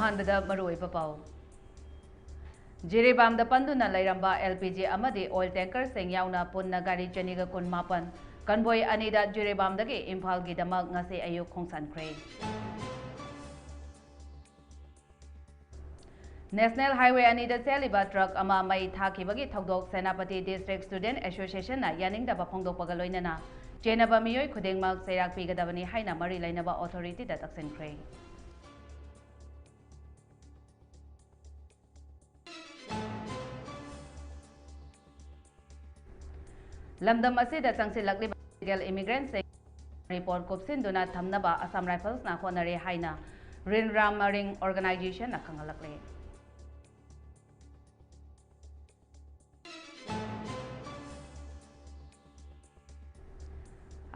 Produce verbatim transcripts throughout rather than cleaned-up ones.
ꯑꯍꯥꯟꯕꯗ ꯃꯔꯨꯑꯣꯏꯕ ꯄꯥꯎ꯫ ꯖꯤꯔꯤꯕꯥꯝꯗ ꯄꯟꯗꯨꯅ ꯂꯩꯔꯝꯕ ꯑꯦꯜ ꯄꯤ ꯖꯤ ꯑꯃꯗꯤ ꯑꯣꯏꯜ ꯇꯦꯡꯀꯔꯁꯤꯡ ꯌꯥꯎꯅ ꯄꯨꯟꯅ ꯒꯥꯔꯤ ꯆꯅꯤꯒ ꯀꯨꯟ ꯃꯥꯄꯟ ꯀꯟꯚꯣꯏ ꯑꯅꯤꯗ ꯖꯤꯔꯤꯕꯥꯝꯗꯒꯤ ꯏꯝꯐꯥꯜꯒꯤꯗꯃꯛ ꯉꯁꯤ ꯑꯌꯨꯛ ꯈꯣꯡꯁꯥꯟꯈ꯭ꯔꯦ꯫ ꯅꯦꯁꯅꯦꯜ ꯍꯥꯏꯋꯦ ꯑꯅꯤꯗ ꯆꯦꯜꯂꯤꯕ ꯇ꯭ꯔꯛ ꯑꯃ ꯃꯩ ꯊꯥꯈꯤꯕꯒꯤ ꯊꯧꯗꯣꯛ ꯁꯦꯅꯥꯄꯇꯤ ꯗꯤꯁꯇ꯭ꯔꯤꯛ ꯁ꯭ꯇꯨꯗꯦꯟꯠ ꯑꯦꯁꯣꯁꯤꯌꯦꯁꯟꯅ ꯌꯥꯅꯤꯡꯗꯕ ꯐꯣꯡꯗꯣꯛꯄꯒ ꯂꯣꯏꯅꯅ ꯆꯦꯟꯅꯕ ꯃꯤꯑꯣꯏ ꯈꯨꯗꯤꯡꯃꯛ ꯆꯩꯔꯥꯛ ꯄꯤꯒꯗꯕꯅꯤ ꯍꯥꯏꯅ ꯃꯔꯤ ꯂꯩꯅꯕ ꯑꯣꯊꯣꯔꯤꯇꯤꯗ ꯇꯛꯁꯤꯟꯈ꯭ꯔꯦ꯫ ꯂꯝꯗꯝ ꯑꯁꯤꯗ ꯆꯪꯁꯤꯜꯂꯛꯂꯤꯕ ꯏꯂꯤꯒꯦꯜ ꯏꯃꯤꯒ꯭ꯔꯦꯟꯠꯁꯤꯡ ꯔꯤꯄꯣꯔꯠ ꯀꯨꯞꯁꯤꯟꯗꯨꯅ ꯊꯝꯅꯕ ꯑꯁꯥꯝ ꯔꯥꯏꯐꯜꯁꯅ ꯍꯣꯠꯅꯔꯦ ꯍꯥꯏꯅ ꯔꯤꯟ ꯔꯥꯝ ꯃꯔꯤꯡ ꯑꯣꯔꯒꯅꯥꯏꯖꯦꯁꯟꯅ ꯈꯪꯍꯜꯂꯛꯂꯦ꯫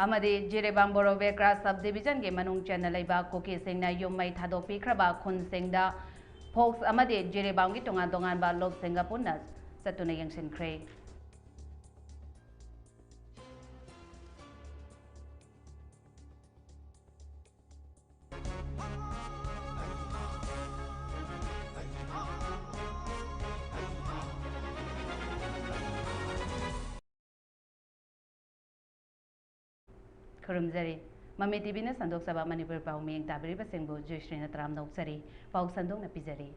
ꯑꯃꯗꯤ ꯖꯤꯔꯤꯕꯥꯝ ꯕꯣꯔꯣ ꯕꯦꯀ꯭ꯔꯥ ꯁꯕ ꯗꯤꯕꯤꯖꯟꯒꯤ ꯃꯅꯨꯡ ꯆꯟꯅ ꯂꯩꯕ ꯀꯨꯀꯤꯁꯤꯡꯅ ꯌꯨꯝ ꯃꯩ ꯊꯥꯗꯣꯛꯄꯤꯈ꯭ꯔꯕ ꯈꯨꯟꯁꯤꯡꯗ ꯐꯣꯛꯁ ꯑꯃꯗꯤ ꯖꯤꯔꯤꯕꯥꯝꯒꯤ ꯇꯣꯉꯥꯟ ꯇꯣꯉꯥꯟꯕ ꯂꯨꯞꯁꯤꯡꯒ ꯄꯨꯟꯅ ꯆꯠꯇꯨꯅ ꯌꯦꯡꯁꯤꯟꯈ꯭ꯔꯦ꯫ ꯈꯨꯔꯨꯝꯖꯔꯤ꯫ ꯃꯃꯤ ꯇꯤꯚꯤꯅ ꯁꯟꯗꯣꯛꯆꯕ ꯃꯅꯤꯄꯨꯔ ꯄꯥꯎ ꯃꯤꯠꯌꯦꯡ ꯇꯥꯕꯤꯔꯤꯕꯁꯤꯡꯕꯨ ꯖꯣꯏꯁ꯭ꯔꯤꯅ ꯇꯔꯥꯝꯅ ꯑꯣꯛꯆꯔꯤ꯫ ꯄꯥꯎ ꯁꯟꯗꯣꯛꯅ ꯄꯤꯖꯔꯤ꯫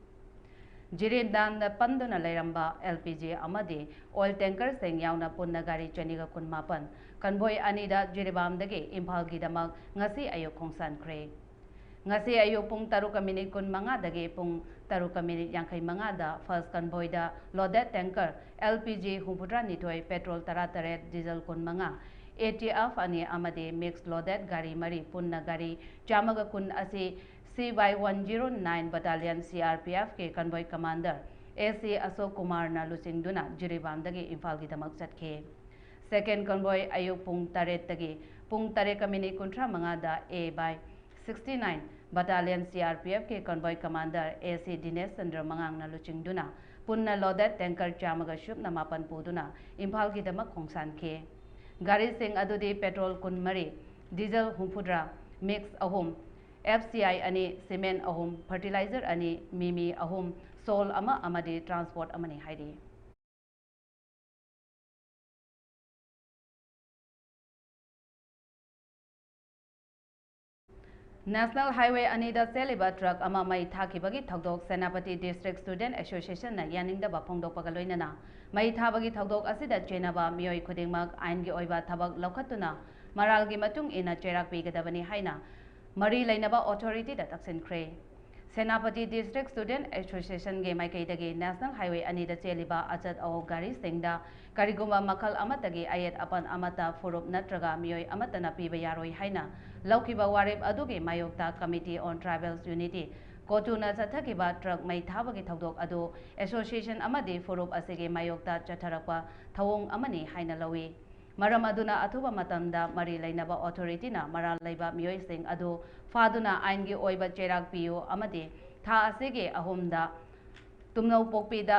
ꯖꯤꯔꯤꯕꯥꯝꯗ ꯄꯟꯗꯨꯅ ꯂꯩꯔꯝꯕ ꯑꯦꯜ ꯄꯤ ꯖꯤ ꯑꯃꯗꯤ ꯑꯣꯏꯜ ꯇꯦꯡꯀꯔꯁꯤꯡ ꯌꯥꯎꯅ ꯄꯨꯟꯅ ꯒꯥꯔꯤ ꯆꯅꯤꯒ ꯀꯨꯟ ꯃꯥꯄꯟ ꯀꯟꯚꯣꯏ ꯑꯅꯤꯗ ꯖꯤꯔꯤꯕꯥꯝꯗꯒꯤ ꯏꯝꯐꯥꯜꯒꯤꯗꯃꯛ ꯉꯁꯤ ꯑꯌꯨꯛ ꯈꯣꯡꯁꯥꯟꯈ꯭ꯔꯦ꯫ ꯉꯁꯤ ꯑꯌꯨꯛ ꯄꯨꯡ ꯇꯔꯨꯛꯀ ꯃꯤꯅꯤꯠ ꯀꯨꯟꯃꯉꯥꯗꯒꯤ ꯄꯨꯡ ꯇꯔꯨꯛꯀ ꯃꯤꯅꯤꯠ ꯌꯥꯡꯈꯩ ꯃꯉꯥꯗ ꯐꯥꯔꯁ ꯀꯟꯚꯣꯏꯗ loaded tanker L P G ꯍꯨꯝꯐꯨꯇꯔꯥꯅꯤꯊꯣꯏ, ꯄꯦꯇ꯭ꯔꯣꯜ ꯇꯔꯥꯇꯔꯦꯠ, ꯗꯤꯖꯜ ꯀꯨꯟꯃꯉꯥ, ꯑꯦ ꯇꯤ ꯑꯦꯐ ꯑꯅꯤ ꯑꯃꯗꯤ ꯃꯤꯛꯁ ꯂꯣꯗꯦꯗ ꯒꯥꯔꯤ ꯃꯔꯤ, ꯄꯨꯟꯅ ꯒꯥꯔꯤ ꯆꯥꯝꯃꯒ ꯀꯨꯟ ꯑꯁꯤ C Y one zero nine battalion C R P ꯑꯦꯐꯀꯤ convoy commander A C Ashok ꯀꯨꯃꯥꯔꯅ ꯂꯨꯆꯤꯡꯗꯨꯅ ꯖꯤꯔꯤꯕꯥꯝꯗꯒꯤ ꯏꯝꯐꯥꯜꯒꯤꯗꯃꯛ ꯆꯠꯈꯤ꯫ ꯁꯦꯀꯦꯟ ꯀꯟꯚꯣꯏ ꯑꯌꯨꯛ ꯄꯨꯡ ꯇꯔꯦꯠꯇꯒꯤ ꯄꯨꯡ ꯇꯔꯦꯠꯀ ꯃꯤꯅꯤꯠ ꯀꯨꯟꯊ꯭ꯔꯥ ꯃꯉꯥꯗ A by sixty nine battalion C R P ꯑꯦꯐꯀꯤ convoy commander A C Dinesh Chandra ꯃꯉꯥꯡꯅ ꯂꯨꯆꯤꯡꯗꯨꯅ ꯄꯨꯟꯅ ꯂꯣꯗꯦꯗ ꯇꯦꯡꯀꯔ ꯆꯥꯝꯃꯒ ꯁꯨꯞꯅ ꯃꯥꯄꯟ ꯄꯨꯗꯨꯅ ꯏꯝꯐꯥꯜꯒꯤꯗꯃꯛ ꯈꯣꯡꯁꯥꯟꯈꯤ꯫ ꯒꯥꯔꯤꯁꯤꯡ ꯑꯗꯨꯗꯤ ꯄꯦꯇ꯭ꯔꯣꯜ ꯀꯨꯟꯃꯔꯤ, ꯗꯤꯖꯜ ꯍꯨꯝꯐꯨꯇꯔꯥ, ꯃꯤꯛꯁ ꯑꯍꯨꯝ, ꯑꯦꯐ ꯁꯤ ꯑꯥꯏ ꯑꯅꯤ, ꯁꯤꯃꯦꯟ ꯑꯍꯨꯝ, ꯐꯔꯇꯤꯂꯥꯏꯖꯔ ꯑꯅꯤ, ꯃꯤꯃꯤ ꯑꯍꯨꯝ, ꯁꯣꯜ ꯑꯃ ꯑꯃꯗꯤ ꯇ꯭ꯔꯥꯟꯁꯄꯣꯔꯠ ꯑꯃꯅꯤ ꯍꯥꯏꯔꯤ꯫ ꯅꯦꯁꯅꯦꯜ ꯍꯥꯏꯋꯦ ꯑꯅꯤꯗ ꯆꯦꯜꯂꯤꯕ ꯇ꯭ꯔꯛ ꯑꯃ ꯃꯩ ꯊꯥꯈꯤꯕꯒꯤ ꯊꯧꯗꯣꯛ ꯁꯦꯅꯥꯄꯇꯤ ꯗꯤꯁꯇ꯭ꯔꯤꯛ ꯁ꯭ꯇꯨꯗꯦꯟꯠ ꯑꯦꯁꯣꯁꯤꯌꯦꯁꯟꯅ ꯌꯥꯅꯤꯡꯗꯕ ꯐꯣꯡꯗꯣꯛꯄꯒ ꯂꯣꯏꯅꯅ ꯃꯩ ꯊꯥꯕꯒꯤ ꯊꯧꯗꯣꯛ ꯑꯁꯤꯗ ꯆꯦꯟꯅꯕ ꯃꯤꯑꯣꯏ ꯈꯨꯗꯤꯡꯃꯛ ꯑꯥꯏꯟꯒꯤ ꯑꯣꯏꯕ ꯊꯕꯛ ꯂꯧꯈꯠꯇꯨꯅ ꯃꯔꯥꯜꯒꯤ ꯃꯇꯨꯡ ꯏꯟꯅ ꯆꯩꯔꯥꯛ ꯄꯤꯒꯗꯕꯅꯤ ꯍꯥꯏꯅ ꯃꯔꯤ ꯂꯩꯅꯕ ꯑꯣꯊꯣꯔꯤꯇꯤꯗ ꯇꯛꯁꯤꯟꯈ꯭ꯔꯦ꯫ ꯁꯦꯅꯥꯄꯇꯤ ꯗꯤꯁꯇ꯭ꯔꯤꯛ ꯁ꯭ꯇꯨꯗꯦꯟꯠ ꯑꯦꯁꯣꯁꯤꯌꯦꯁꯟꯒꯤ ꯃꯥꯏꯀꯩꯗꯒꯤ ꯅꯦꯁꯅꯦꯜ ꯍꯥꯏꯋꯦ ꯑꯅꯤꯗ ꯆꯦꯜꯂꯤꯕ ꯑꯆꯠ ꯑꯑꯣꯛ ꯒꯥꯔꯤꯁꯤꯡꯗ ꯀꯔꯤꯒꯨꯝꯕ ꯃꯈꯜ ꯑꯃꯠꯇꯒꯤ ꯑꯌꯦꯠ ꯑꯄꯟ ꯑꯃꯠꯇ ꯐꯨꯔꯨꯞ ꯅꯠꯇ꯭ꯔꯒ ꯃꯤꯑꯣꯏ ꯑꯃꯠꯇꯅ ꯄꯤꯕ ꯌꯥꯔꯣꯏ ꯍꯥꯏꯅ ꯂꯧꯈꯤꯕ ꯋꯥꯔꯦꯞ ꯑꯗꯨꯒꯤ ꯃꯥꯌꯣꯛꯇ Committee on Tribals Unity, ꯀꯣꯇꯨꯅ ꯆꯠꯊꯈꯤꯕ ꯇ꯭ꯔꯛ ꯃꯩ ꯊꯥꯕꯒꯤ ꯊꯧꯗꯣꯛ ꯑꯗꯨ ꯑꯦꯁꯣꯁꯤꯌꯦꯁꯟ ꯑꯃꯗꯤ ꯐꯨꯔꯨꯞ ꯑꯁꯤꯒꯤ ꯃꯥꯌꯣꯛꯇ ꯆꯠꯊꯔꯛꯄ ꯊꯧꯑꯣꯡ ꯑꯃꯅꯤ ꯍꯥꯏꯅ ꯂꯧꯏ꯫ ꯃꯔꯝ ꯑꯗꯨꯅ ꯑꯊꯨꯕ ꯃꯇꯝꯗ ꯃꯔꯤ ꯂꯩꯅꯕ ꯑꯣꯊꯣꯔꯤꯇꯤꯅ ꯃꯔꯥꯜ ꯂꯩꯕ ꯃꯤꯑꯣꯏꯁꯤꯡ ꯑꯗꯨ ꯐꯥꯗꯨꯅ ꯑꯥꯏꯟꯒꯤ ꯑꯣꯏꯕ ꯆꯩꯔꯥꯛ ꯄꯤꯌꯨ ꯑꯃꯗꯤ ꯊꯥ ꯑꯁꯤꯒꯤ ꯑꯍꯨꯝꯗ ꯇꯨꯝꯅꯧꯄꯣꯛꯄꯤꯗ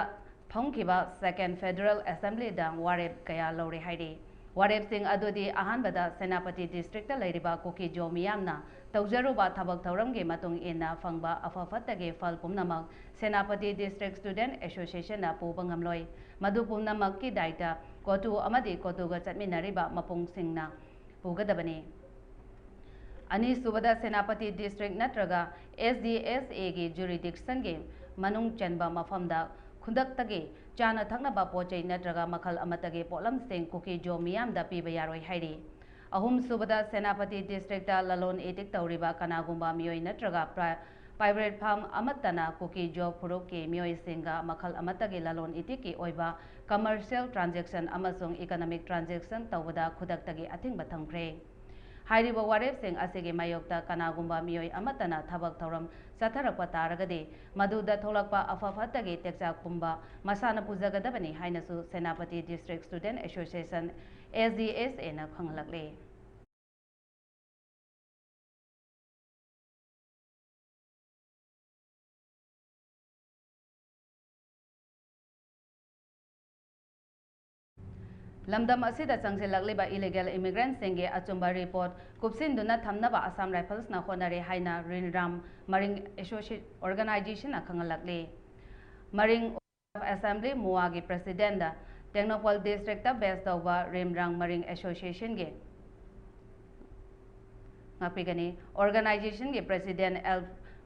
ꯐꯝꯈꯤꯕ Second Federal Assemblyꯗ ꯋꯥꯔꯦꯞ ꯀꯌꯥ ꯂꯧꯔꯦ ꯍꯥꯏꯔꯤ꯫ ꯋꯥꯔꯦꯞꯁꯤꯡ ꯑꯗꯨꯗꯤ ꯑꯍꯥꯟꯕꯗ ꯁꯦꯅꯥꯄꯇꯤ ꯗꯤꯁꯇ꯭ꯔꯤꯛꯇ ꯂꯩꯔꯤꯕ ꯀꯨꯀꯤ-ꯖꯣ ꯃꯤꯌꯥꯝꯅ ꯇꯧꯖꯔꯨꯕ ꯊꯕꯛ ꯊꯧꯔꯝꯒꯤ ꯃꯇꯨꯡ ꯏꯟꯅ ꯐꯪꯕ ꯑꯐ ꯐꯠꯇꯒꯤ ꯐꯜ ꯄꯨꯝꯅꯃꯛ ꯁꯦꯅꯥꯄꯇꯤ ꯗꯤꯁꯇ꯭ꯔꯤꯛ ꯁ꯭ꯇꯨꯗꯦꯟꯠ ꯑꯦꯁꯣꯁꯤꯌꯦꯁꯟꯅ ꯄꯨꯕ ꯉꯝꯂꯣꯏ꯫ ꯃꯗꯨ ꯄꯨꯝꯅꯃꯛꯀꯤ ꯗꯥꯏꯇ ꯀꯣꯇꯨ ꯑꯃꯗꯤ ꯀꯣꯇꯨꯒ ꯆꯠꯃꯤꯟꯅꯔꯤꯕ ꯃꯄꯨꯡꯁꯤꯡꯅ ꯄꯨꯒꯗꯕꯅꯤ꯫ ꯑꯅꯤꯁꯨꯕꯗ, ꯁꯦꯅꯥꯄꯇꯤ ꯗꯤꯁꯇ꯭ꯔꯤꯛ ꯅꯠꯇ꯭ꯔꯒ ꯑꯦꯁ ꯗꯤ ꯑꯦꯁ ꯑꯦꯒꯤ ꯖꯨꯔꯤꯗꯤꯛꯁꯟꯒꯤ ꯃꯅꯨꯡ ꯆꯟꯕ ꯃꯐꯝꯗ ꯈꯨꯗꯛꯇꯒꯤ ꯆꯥꯅ ꯊꯛꯅꯕ ꯄꯣꯠ ꯆꯩ ꯅꯠꯇ꯭ꯔꯒ ꯃꯈꯜ ꯑꯃꯠꯇꯒꯤ ꯄꯣꯠꯂꯝꯁꯤꯡ ꯀꯨꯀꯤ-ꯖꯣ ꯃꯤꯌꯥꯝꯗ ꯄꯤꯕ ꯌꯥꯔꯣꯏ ꯍꯥꯏꯔꯤ꯫ ꯑꯍꯨꯝꯁꯨꯕꯗ, ꯁꯦꯅꯥꯄꯇꯤ ꯗꯤꯁꯇ꯭ꯔꯤꯛꯇ ꯂꯂꯣꯟ ꯏꯇꯤꯛ ꯇꯧꯔꯤꯕ ꯀꯅꯥꯒꯨꯝꯕ ꯃꯤꯑꯣꯏ ꯅꯠꯇ꯭ꯔꯒ ꯄ꯭ꯔꯥ-, private firm ꯑꯃꯠꯇꯅ ꯀꯨꯀꯤ-ꯖꯣ ꯐꯨꯔꯨꯞꯀꯤ ꯃꯤꯑꯣꯏꯁꯤꯡꯒ ꯃꯈꯜ ꯑꯃꯠꯇꯒꯤ ꯂꯂꯣꯟ ꯏꯇꯤꯛꯀꯤ ꯑꯣꯏꯕ commercial transaction ꯑꯃꯁꯨꯡ economic transaction ꯇꯧꯕꯗ ꯈꯨꯗꯛꯇꯒꯤ ꯑꯊꯤꯡꯕ ꯊꯝꯈ꯭ꯔꯦ꯫ ꯍꯥꯏꯔꯤꯕ ꯋꯥꯔꯦꯞꯁꯤꯡ ꯑꯁꯤꯒꯤ ꯃꯥꯌꯣꯛꯇ ꯀꯅꯥꯒꯨꯝꯕ ꯃꯤꯑꯣꯏ ꯑꯃꯠꯇꯅ ꯊꯕꯛ ꯊꯧꯔꯝ ꯆꯠꯊꯔꯛꯄ ꯇꯥꯔꯒꯗꯤ, ꯃꯗꯨꯗ ꯊꯣꯛꯂꯛꯄ ꯑꯐ ꯐꯠꯇꯒꯤ ꯇꯦꯛꯆꯥꯛ ꯄꯨꯝꯕ ꯃꯁꯥꯅ ꯄꯨꯖꯒꯗꯕꯅꯤ ꯍꯥꯏꯅꯁꯨ Senapati district student association, S D S ꯑꯦꯅ ꯈꯪꯍꯜꯂꯛꯂꯤ꯫ ꯂꯝꯗꯝ ꯑꯁꯤꯗ ꯆꯪꯁꯤꯜꯂꯛꯂꯤꯕ illegal immigrantꯁꯤꯡꯒꯤ ꯑꯆꯨꯝꯕ report ꯀꯨꯞꯁꯤꯟꯗꯨꯅ ꯊꯝꯅꯕ Assam Riflesꯅ ꯍꯣꯠꯅꯔꯤ ꯍꯥꯏꯅ ꯔꯤꯟꯔꯥꯝ ꯃꯔꯤꯡ Associate Organizationꯅ ꯈꯪꯍꯜꯂꯛꯂꯤ꯫ ꯃꯔꯤꯡ Assembly ꯃꯨꯋꯥꯒꯤ President, Tengnoupal Districtꯇ base ꯇꯧꯕ ꯔꯤꯝꯔꯥꯡ ꯃꯔꯤꯡ Associationꯒꯤ ꯉꯥꯛꯄꯤꯒꯅꯤ꯫ Organizationꯒꯤ President ꯑꯦꯜ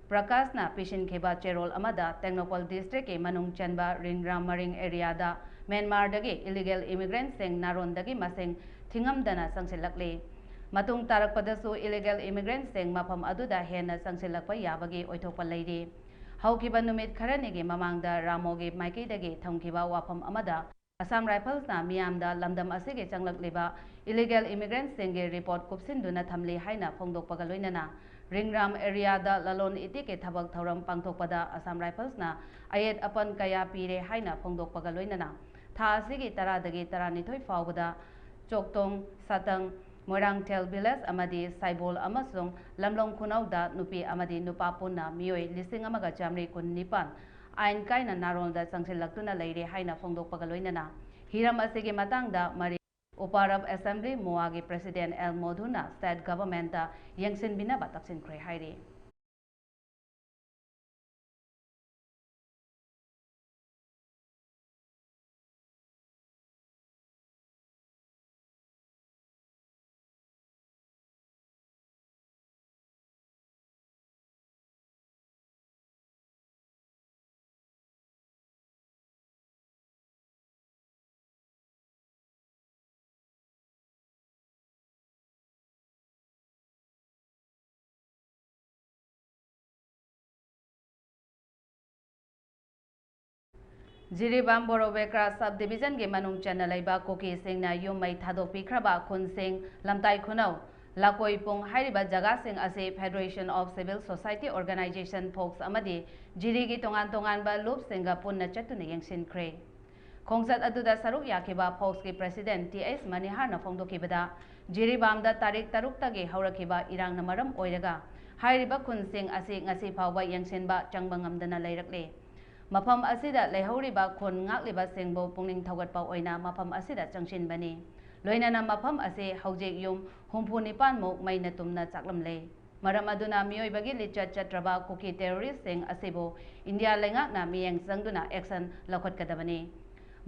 ꯄ꯭ꯔꯀꯥꯁꯅ ꯄꯤꯁꯤꯟꯈꯤꯕ ꯆꯦꯔꯣꯜ ꯑꯃꯗ ꯇꯦꯡꯅꯧꯄꯜ Districtꯀꯤ ꯃꯅꯨꯡ ꯆꯟꯕ ꯔꯤꯡꯔꯥꯝ ꯃꯔꯤꯡ areaꯗ ꯃ꯭ꯌꯥꯟꯃꯥꯔꯗꯒꯤ illegal immigrantꯁꯤꯡ ꯅꯥꯔꯣꯟꯗꯒꯤ ꯃꯁꯤꯡ ꯊꯤꯉꯝꯗꯅ ꯆꯪꯁꯤꯜꯂꯛꯂꯤ꯫ ꯃꯇꯨꯡ ꯇꯥꯔꯛꯄꯗꯁꯨ illegal immigrantꯁꯤꯡ ꯃꯐꯝ ꯑꯗꯨꯗ ꯍꯦꯟꯅ ꯆꯪꯁꯤꯜꯂꯛꯄ ꯌꯥꯕꯒꯤ ꯑꯣꯏꯊꯣꯛꯄ ꯂꯩꯔꯤ꯫ ꯍꯧꯈꯤꯕ ꯅꯨꯃꯤꯠ ꯈꯔꯅꯤꯒꯤ ꯃꯃꯥꯡꯗ ꯔꯥꯃꯣꯒꯤ ꯃꯥꯏꯀꯩꯗꯒꯤ ꯊꯝꯈꯤꯕ ꯋꯥꯐꯝ ꯑꯃꯗ Assam Riflesꯅ ꯃꯤꯌꯥꯝꯗ ꯂꯝꯗꯝ ꯑꯁꯤꯒꯤ ꯆꯪꯂꯛꯂꯤꯕ illegal immigrantꯁꯤꯡꯒꯤ report ꯀꯨꯞꯁꯤꯟꯗꯨꯅ ꯊꯝꯂꯤ ꯍꯥꯏꯅ ꯐꯣꯡꯗꯣꯛꯄꯒ ꯂꯣꯏꯅꯅ ꯔꯤꯡꯔꯥꯝ areaꯗ ꯂꯂꯣꯟ ꯏꯇꯤꯛꯀꯤ ꯊꯕꯛ ꯊꯧꯔꯝ ꯄꯥꯡꯊꯣꯛꯄꯗ Assam Riflesꯅ ꯑꯌꯦꯠ ꯑꯄꯟ ꯀꯌꯥ ꯄꯤꯔꯦ ꯍꯥꯏꯅ ꯐꯣꯡꯗꯣꯛꯄꯒ ꯂꯣꯏꯅꯅ ꯊꯥ ꯑꯁꯤꯒꯤ ꯇꯔꯥꯗꯒꯤ ꯇꯔꯥꯅꯤꯊꯣꯏ ꯐꯥꯎꯕꯗ ꯆꯣꯛꯇꯣꯡ, ꯁꯥꯇꯪ, ꯃꯣꯏꯔꯥꯡꯊꯦꯜ village ꯑꯃꯗꯤ ꯁꯥꯏꯕꯣꯜ ꯑꯃꯁꯨꯡ ꯂꯝꯂꯣꯡ ꯈꯨꯅꯧꯗ ꯅꯨꯄꯤ ꯑꯃꯗꯤ ꯅꯨꯄꯥ ꯄꯨꯟꯅ ꯃꯤꯑꯣꯏ ꯂꯤꯁꯤꯡ ꯑꯃꯒ ꯆꯥꯃꯔꯤ ꯀꯨꯟꯅꯤꯄꯥꯟ ꯑꯥꯏꯟ ꯀꯥꯏꯅ ꯅꯥꯔꯣꯜꯗ ꯆꯪꯁꯤꯜꯂꯛꯇꯨꯅ ꯂꯩꯔꯦ ꯍꯥꯏꯅ ꯐꯣꯡꯗꯣꯛꯄꯒ ꯂꯣꯏꯅꯅ ꯍꯤꯔꯝ ꯑꯁꯤꯒꯤ ꯃꯇꯥꯡꯗ ꯃꯔꯤ ꯎꯄꯥꯔꯞ Assembly ꯃꯣꯋꯥꯒꯤ President ꯑꯦꯜ ꯃꯣꯙꯨꯅ state governmentꯇ ꯌꯦꯡꯁꯤꯟꯕꯤꯅꯕ ꯇꯛꯁꯤꯟꯈ꯭ꯔꯦ ꯍꯥꯏꯔꯤ꯫ ꯖꯤꯔꯤꯕꯥꯝ ꯕꯣꯔꯣꯕꯦꯀ꯭ꯔꯥ sub divisionꯒꯤ ꯃꯅꯨꯡ ꯆꯟꯅ ꯂꯩꯕ ꯀꯨꯀꯤꯁꯤꯡꯅ ꯌꯨꯝ ꯃꯩ ꯊꯥꯗꯣꯛꯄꯤꯈ꯭ꯔꯕ ꯈꯨꯟꯁꯤꯡ ꯂꯝꯇꯥꯏ ꯈꯨꯅꯧ, ꯂꯥꯀꯣꯏꯄꯨꯡ ꯍꯥꯏꯔꯤꯕ ꯖꯒꯥꯁꯤꯡ ꯑꯁꯤ Federation of Civil Society Organization, fox ꯑꯃꯗꯤ ꯖꯤꯔꯤꯒꯤ ꯇꯣꯉꯥꯟ ꯇꯣꯉꯥꯟꯕ ꯂꯨꯞꯁꯤꯡꯒ ꯄꯨꯟꯅ ꯆꯠꯇꯨꯅ ꯌꯦꯡꯁꯤꯟꯈ꯭ꯔꯦ꯫ ꯈꯣꯡꯆꯠ ꯑꯗꯨꯗ ꯁꯔꯨꯛ ꯌꯥꯈꯤꯕ ꯐꯣꯛꯁꯀꯤ President ꯇꯤ ꯑꯩꯆ ꯃꯅꯤꯍꯥꯔꯅ ꯐꯣꯡꯗꯣꯛꯈꯤꯕꯗ, ꯖꯤꯔꯤꯕꯥꯝꯗ ꯇꯥꯔꯤꯛ ꯇꯔꯨꯛꯇꯒꯤ ꯍꯧꯔꯛꯈꯤꯕ ꯏꯔꯥꯡꯅ ꯃꯔꯝ ꯑꯣꯏꯔꯒ ꯍꯥꯏꯔꯤꯕ ꯈꯨꯟꯁꯤꯡ ꯑꯁꯤ ꯉꯁꯤ ꯐꯥꯎꯕ ꯌꯦꯡꯁꯤꯟꯕ ꯆꯪꯕ ꯉꯝꯗꯅ ꯂꯩꯔꯛꯂꯤ꯫ ꯃꯐꯝ ꯑꯁꯤꯗ ꯂꯩꯍꯧꯔꯤꯕ ꯈꯨꯟ ꯉꯥꯛꯂꯤꯕꯁꯤꯡꯕꯨ ꯄꯨꯛꯅꯤꯡ ꯊꯧꯒꯠꯄ ꯑꯣꯏꯅ ꯃꯐꯝ ꯑꯁꯤꯗ ꯆꯪꯁꯤꯟꯕꯅꯤ꯫ ꯂꯣꯏꯅꯅ ꯃꯐꯝ ꯑꯁꯤ ꯍꯧꯖꯤꯛ ꯌꯨꯝ ꯍꯨꯝꯐꯨ ꯅꯤꯄꯥꯟ ꯃꯨꯛ ꯃꯩꯅ ꯇꯨꯝꯅ ꯆꯥꯛꯂꯝꯂꯦ꯫ ꯃꯔꯝ ꯑꯗꯨꯅ ꯃꯤꯑꯣꯏꯕꯒꯤ ꯂꯤꯆꯠ ꯆꯠꯇ꯭ꯔꯕ ꯀꯨꯀꯤ terrorist ꯁꯤꯡ ꯑꯁꯤꯕꯨ ꯏꯟꯗꯤꯌꯥ ꯂꯩꯉꯥꯛꯅ ꯃꯤꯠꯌꯦꯡ ꯆꯪꯗꯨꯅ action ꯂꯧꯈꯠꯀꯗꯕꯅꯤ꯫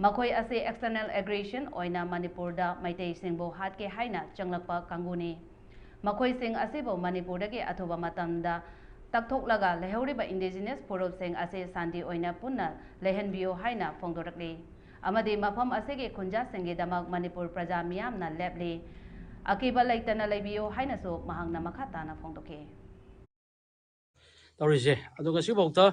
ꯃꯈꯣꯏ ꯑꯁꯤ external aggression ꯑꯣꯏꯅ ꯃꯅꯤꯄꯨꯔꯗ ꯃꯩꯇꯩꯁꯤꯡꯕꯨ ꯍꯥꯠꯀꯦ ꯍꯥꯏꯅ ꯆꯪꯂꯛꯄ ꯀꯥꯡꯕꯨꯅꯤ꯫ ꯃꯈꯣꯏꯁꯤꯡ ꯑꯁꯤꯕꯨ ꯃꯅꯤꯄꯨꯔꯗꯒꯤ ꯑꯊꯨꯕ ꯃꯇꯝꯗ ꯇꯛꯊꯣꯛꯂꯒ ꯂꯩꯍꯧꯔꯤꯕ indigenous ꯐꯨꯔꯨꯞꯁꯤꯡ ꯑꯁꯤ ꯁꯥꯟꯇꯤ ꯑꯣꯏꯅ ꯄꯨꯟꯅ ꯂꯩꯍꯟꯕꯤꯌꯨ ꯍꯥꯏꯅ ꯐꯣꯡꯗꯣꯔꯛꯂꯤ꯫ ꯑꯃꯗꯤ ꯃꯐꯝ ꯑꯁꯤꯒꯤ ꯈꯨꯟꯖꯥꯁꯤꯡꯒꯤꯗꯃꯛ ꯃꯅꯤꯄꯨꯔ ꯄ꯭ꯔꯖꯥ ꯃꯤꯌꯥꯝꯅ ꯂꯦꯞꯂꯤ꯫ ꯑꯀꯤꯕ ꯂꯩꯇꯅ ꯂꯩꯕꯤꯌꯨ ꯍꯥꯏꯅꯁꯨ ꯃꯍꯥꯛꯅ ꯃꯈꯥ ꯇꯥꯅ ꯐꯣꯡꯗꯣꯛꯈꯤ꯫ ꯇꯧꯔꯤꯁꯦ꯫ ꯑꯗꯣ ꯉꯁꯤꯐꯥꯎꯗ,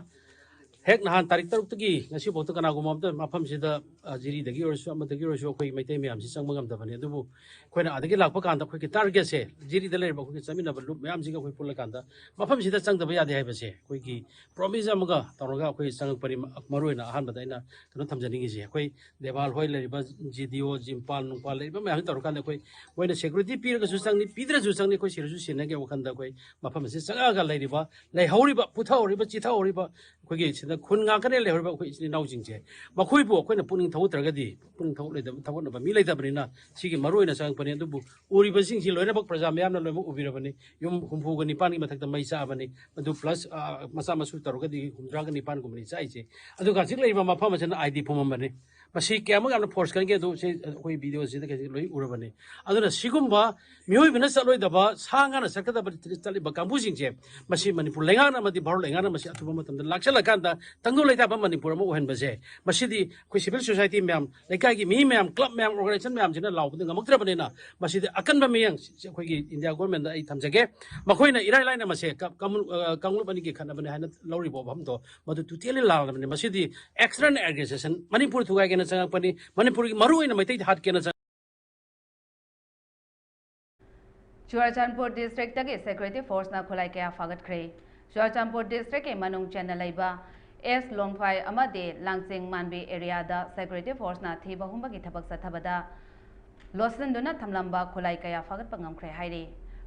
ꯍꯦꯛ ꯅꯍꯥꯟ ꯇꯥꯔꯤꯛ ꯇꯔꯨꯛꯇꯒꯤ ꯉꯁꯤꯐꯥꯎꯗ ꯀꯅꯥꯒꯨꯝꯕ ꯑꯃꯇ ꯃꯐꯝꯁꯤꯗ, ꯑ, ꯖꯤꯔꯤꯗꯒꯤ ꯑꯣꯏꯔꯁꯨ ꯑꯃꯗꯒꯤ ꯑꯣꯏꯔꯁꯨ ꯑꯩꯈꯣꯏ ꯃꯩꯇꯩ ꯃꯌꯥꯝꯁꯤ ꯆꯪꯕ ꯉꯝꯗꯕꯅꯤ꯫ ꯑꯗꯨꯕꯨ ꯑꯩꯈꯣꯏꯅ ꯑꯥꯗꯒꯤ ꯂꯥꯛꯄ ꯀꯥꯟꯗ ꯑꯩꯈꯣꯏꯒꯤ target ꯁꯦ, ꯖꯤꯔꯤꯗ ꯂꯩꯔꯤꯕ ꯑꯩꯈꯣꯏꯒꯤ ꯆꯠꯃꯤꯟꯅꯕ ꯂꯨꯞ ꯃꯌꯥꯝꯁꯤꯒ ꯑꯩꯈꯣꯏ ꯄꯨꯜꯂꯀꯥꯟꯗ ꯃꯐꯝꯁꯤꯗ ꯆꯪꯗꯕ ꯌꯥꯗꯦ ꯍꯥꯏꯕꯁꯦ ꯑꯩꯈꯣꯏꯒꯤ promise ꯑꯃꯒ ꯇꯧꯔꯒ ꯑꯩꯈꯣꯏ ꯆꯪꯉꯛꯄꯅꯤ꯫ ꯃꯔꯨꯑꯣꯏꯅ ꯑꯍꯥꯟꯕꯗ ꯑꯩꯅ ꯀꯩꯅꯣ ꯊꯝꯖꯅꯤꯡꯉꯤꯁꯦ, ꯑꯩꯈꯣꯏ ꯗꯦꯕꯥꯜ ꯍꯣꯏ ꯂꯩꯔꯤꯕ, ꯖꯤ ꯗꯤ ꯑꯣ, ꯖꯤꯝꯄꯥꯜ ꯅꯨꯡꯄꯥꯜ ꯂꯩꯔꯤꯕ ꯃꯌꯥꯝꯁꯤ ꯇꯧꯔꯀꯥꯟꯗ ꯑꯩꯈꯣꯏ, ꯃꯣꯏꯅ security ꯄꯤꯔꯒꯁꯨ ꯆꯪꯅꯤ, ꯄꯤꯗ꯭ꯔꯁꯨ ꯆꯪꯅꯤ, ꯑꯩꯈꯣꯏ ꯁꯤꯔꯁꯨ ꯁꯤꯟꯅꯒꯦ ꯋꯥꯈꯜꯗ ꯑꯩꯈꯣꯏ ꯃꯐꯝ ꯑꯁꯤꯗ ꯆꯪꯉꯛꯑꯒ ꯂꯩꯔꯤꯕ, ꯂꯩꯍꯧꯔꯤꯕ, ꯄꯨꯊꯍꯧꯔꯤꯕ, ꯆꯤꯊꯍꯧꯔꯤꯕ, ꯑꯩꯈꯣꯏꯒꯤ ꯁꯤꯗ ꯈꯨꯟ ꯉꯥꯛꯇꯅꯦ ꯂꯩꯍꯧꯔꯤꯕ ꯑꯩꯈꯣꯏ ꯏꯆꯤꯟ ꯏꯅꯥꯎꯁꯤꯡꯁꯦ, ꯃꯈꯣꯏꯕꯨ ꯑꯩꯈꯣꯏꯅ ꯄꯨꯛꯅꯤꯡ ꯊꯧꯒꯠꯇ꯭ꯔꯒꯗꯤ, ꯄꯨꯛꯅꯤꯡ ꯊꯧꯒꯠꯂꯣꯏꯗꯕ, ꯊꯧꯒꯠꯅꯕ ꯃꯤ ꯂꯩꯇꯕꯅꯤꯅ ꯁꯤꯒꯤ ꯃꯔꯨꯑꯣꯏꯅ ꯆꯪꯉꯛꯄꯅꯤ꯫ ꯑꯗꯨꯕꯨ ꯎꯔꯤꯕꯁꯤꯡꯁꯤ ꯂꯣꯏꯅꯃꯛ ꯄ꯭ꯔꯖꯥ ꯃꯌꯥꯝꯅ ꯂꯣꯏꯅꯃꯛ ꯎꯕꯤꯔꯕꯅꯤ꯫ ꯌꯨꯝ ꯍꯨꯝꯐꯨꯒ ꯅꯤꯄꯥꯟꯒꯤ ꯃꯊꯛꯇ ꯃꯩ ꯆꯥꯛꯑꯕꯅꯤ꯫ ꯑꯗꯨ plus, ꯑ, ꯃꯆꯥ ꯃꯁꯨ ꯇꯧꯔꯒꯗꯤ ꯍꯨꯝꯗ꯭ꯔꯥꯒ ꯅꯤꯄꯥꯟꯒꯨꯝꯕꯅꯤ ꯆꯥꯛꯏꯁꯦ꯫ ꯑꯗꯨꯒ ꯍꯧꯖꯤꯛ ꯂꯩꯔꯤꯕ ꯃꯐꯝ ꯑꯁꯤꯅ ꯑꯥꯏ ꯗꯤ ꯐꯨꯝꯃꯝꯕꯅꯤ꯫ ꯃꯁꯤ ꯀꯌꯥꯃꯨꯛ ꯌꯥꯝꯅ force ꯀꯟꯒꯦ ꯑꯗꯨ ꯁꯤ ꯑꯩꯈꯣꯏ video ꯁꯤꯗ ꯀꯩꯁꯤ ꯂꯣꯏ ꯎꯔꯕꯅꯤ꯫ ꯑꯗꯨꯅ ꯁꯤꯒꯨꯝꯕ ꯃꯤꯑꯣꯏꯕꯅ ꯆꯠꯂꯣꯏꯗꯕ, ꯁꯥ ꯉꯥꯅ ꯆꯠꯀꯗꯕ ꯆꯠꯂꯤꯕ ꯀꯥꯡꯕꯨꯁꯤꯡꯁꯦ, ꯃꯁꯤ ꯃꯅꯤꯄꯨꯔ ꯂꯩꯉꯥꯛꯅ ꯑꯃꯗꯤ ꯚꯥꯔꯠ ꯂꯩꯉꯥꯛꯅ ꯃꯁꯤ ꯑꯊꯨꯕ ꯃꯇꯝꯗ ꯂꯥꯛꯁꯤꯜꯂꯀꯥꯟꯗ ꯇꯪꯗꯨ ꯂꯩꯇꯥꯕ ꯃꯅꯤꯄꯨꯔ ꯑꯃ ꯑꯣꯏꯍꯟꯕꯁꯦ, ꯃꯁꯤꯗꯤ ꯑꯩꯈꯣꯏ civil society ꯃꯌꯥꯝ, ꯂꯩꯀꯥꯏꯒꯤ ꯃꯤ ꯃꯌꯥꯝ, club ꯃꯌꯥꯝ, organization ꯃꯌꯥꯝꯁꯤꯅ ꯂꯥꯎꯕꯗ ꯉꯝꯃꯛꯇ꯭ꯔꯕꯅꯤꯅ ꯃꯁꯤꯗꯤ ꯑꯀꯟꯕ ꯃꯤꯠꯌꯦꯡ ꯑꯩꯈꯣꯏꯒꯤ ꯏꯟꯗꯤꯌꯥ government ꯗ ꯑꯩ ꯊꯝꯖꯒꯦ꯫ ꯃꯈꯣꯏꯅ ꯏꯔꯥꯏ ꯂꯥꯏꯅ ꯃꯁꯦ ꯀ-, ꯀꯥꯡꯂꯨꯞ, ꯑ, ꯀꯥꯡꯂꯨꯞ ꯑꯅꯤꯒꯤ ꯈꯠꯅꯕꯅꯤ ꯍꯥꯏꯅ ꯂꯧꯔꯤꯕ ꯋꯥꯐꯝꯗꯣ ꯃꯗꯨ totally ꯂꯥꯜꯂꯕꯅꯤ꯫ ꯃꯁꯤꯗꯤ external aggression, ꯃꯅꯤꯄꯨꯔ ꯊꯨꯒꯥꯏꯒꯦꯅ ꯆꯪꯉꯛꯄꯅꯤ, ꯃꯅꯤꯄꯨꯔꯒꯤ ꯃꯔꯨꯑꯣꯏꯅ ꯃꯩꯇꯩꯗ ꯍꯥꯠꯀꯦꯅ ꯆꯪ- ꯆꯨꯔꯥꯆꯥꯟꯄꯨꯔ district ꯇꯒꯤ security force ꯅ ꯈꯨꯠꯂꯥꯏ ꯀꯌꯥ ꯐꯥꯒꯠꯈ꯭ꯔꯦ꯫ ꯆꯨꯔꯥꯆꯥꯟꯄꯨꯔ district ꯀꯤ ꯃꯅꯨꯡ ꯆꯟꯅ ꯂꯩꯕ ꯑꯦꯁ ꯂꯣꯡꯐꯥꯏ ꯑꯃꯗꯤ ꯂꯥꯡꯆꯤꯡ ꯃꯥꯟꯕꯤ area ꯗ security force ꯅ ꯊꯤꯕ ꯍꯨꯝꯕꯒꯤ ꯊꯕꯛ ꯆꯠꯊꯕꯗ ꯂꯣꯠꯁꯤꯟꯗꯨꯅ ꯊꯝꯂꯝꯕ ꯈꯨꯠꯂꯥꯏ ꯀꯌꯥ ꯐꯥꯒꯠꯄ ꯉꯝꯈ꯭ꯔꯦ ꯍꯥꯏꯔꯤ꯫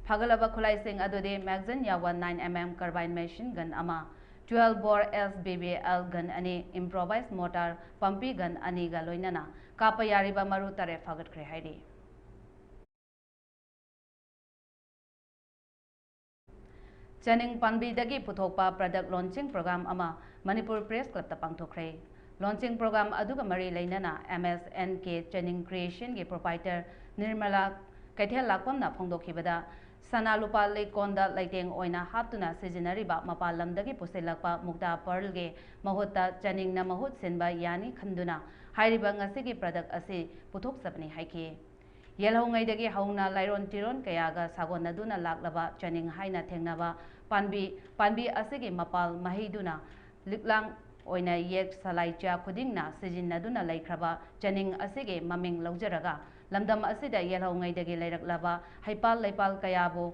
ꯐꯥꯒꯠꯂꯕ ꯈꯨꯠꯂꯥꯏꯁꯤꯡ ꯑꯗꯨꯗꯤ magazine ꯌꯥꯎꯕ nine M M carbine machine gun ꯑꯃ, twelve bore S B B L gun ꯑꯅꯤ, improvised mortar ꯄꯝꯄꯤ gun ꯑꯅꯤꯒ ꯂꯣꯏꯅꯅ ꯀꯥꯞꯄ ꯌꯥꯔꯤꯕ ꯃꯔꯨ ꯇꯔꯦꯠ ꯐꯥꯒꯠꯈ꯭ꯔꯦ ꯍꯥꯏꯔꯤ꯫ ꯆꯅꯤꯡ ꯄꯥꯝꯕꯤꯗꯒꯤ ꯄꯨꯊꯣꯛꯄ product launching program ꯑꯃ ꯃꯅꯤꯄꯨꯔ Press Clubꯇ ꯄꯥꯡꯊꯣꯛꯈ꯭ꯔꯦ꯫ Launching program ꯑꯗꯨꯒ ꯃꯔꯤ ꯂꯩꯅꯅ M S N K ꯆꯅꯤꯡ Creationꯒꯤ proprietor Nirmala ꯀꯩꯊꯦꯜ ꯂꯥꯛꯄꯝꯅ ꯐꯣꯡꯗꯣꯛꯈꯤꯕꯗ, ꯁꯅꯥ ꯂꯨꯄꯥ ꯂꯤꯛꯀꯣꯟꯗ ꯂꯩꯇꯦꯡ ꯑꯣꯏꯅ ꯍꯥꯞꯇꯨꯅ ꯁꯤꯖꯤꯟꯅꯔꯤꯕ ꯃꯄꯥꯟ ꯂꯝꯗꯒꯤ ꯄꯨꯁꯤꯜꯂꯛꯄ ꯃꯨꯛꯇꯥ pearlꯒꯤ ꯃꯍꯨꯠꯇ ꯆꯅꯤꯡꯅ ꯃꯍꯨꯠ ꯁꯤꯟꯕ ꯌꯥꯅꯤ ꯈꯟꯗꯨꯅ ꯍꯥꯏꯔꯤꯕ ꯉꯁꯤꯒꯤ product ꯑꯁꯤ ꯄꯨꯊꯣꯛꯆꯕꯅꯤ ꯍꯥꯏꯈꯤ꯫ ꯌꯦꯜꯍꯧꯉꯩꯗꯒꯤ ꯍꯧꯅ ꯂꯥꯏꯔꯣꯟ ꯇꯤꯔꯣꯟ ꯀꯌꯥꯒ ꯁꯥꯒꯣꯟꯅꯗꯨꯅ ꯂꯥꯛꯂꯕ ꯆꯅꯤꯡ ꯍꯥꯏꯅ ꯊꯦꯡꯅꯕ ꯄꯥꯝꯕꯤ, ꯄꯥꯝꯕꯤ ꯑꯁꯤꯒꯤ ꯃꯄꯥꯜ ꯃꯍꯩꯗꯨꯅ ꯂꯤꯛꯂꯥꯡ ꯑꯣꯏꯅ ꯌꯦꯛ ꯁꯂꯥꯏꯆꯥ ꯈꯨꯗꯤꯡꯅ ꯁꯤꯖꯤꯟꯅꯗꯨꯅ ꯂꯩꯈ꯭ꯔꯕ ꯆꯅꯤꯡ ꯑꯁꯤꯒꯤ ꯃꯃꯤꯡ ꯂꯧꯖꯔꯒ, ꯂꯝꯗꯝ ꯑꯁꯤꯗ ꯌꯦꯜꯍꯧꯉꯩꯗꯒꯤ ꯂꯩꯔꯛꯂꯕ ꯍꯩꯄꯥꯜ ꯂꯩꯄꯥꯜ ꯀꯌꯥꯕꯨ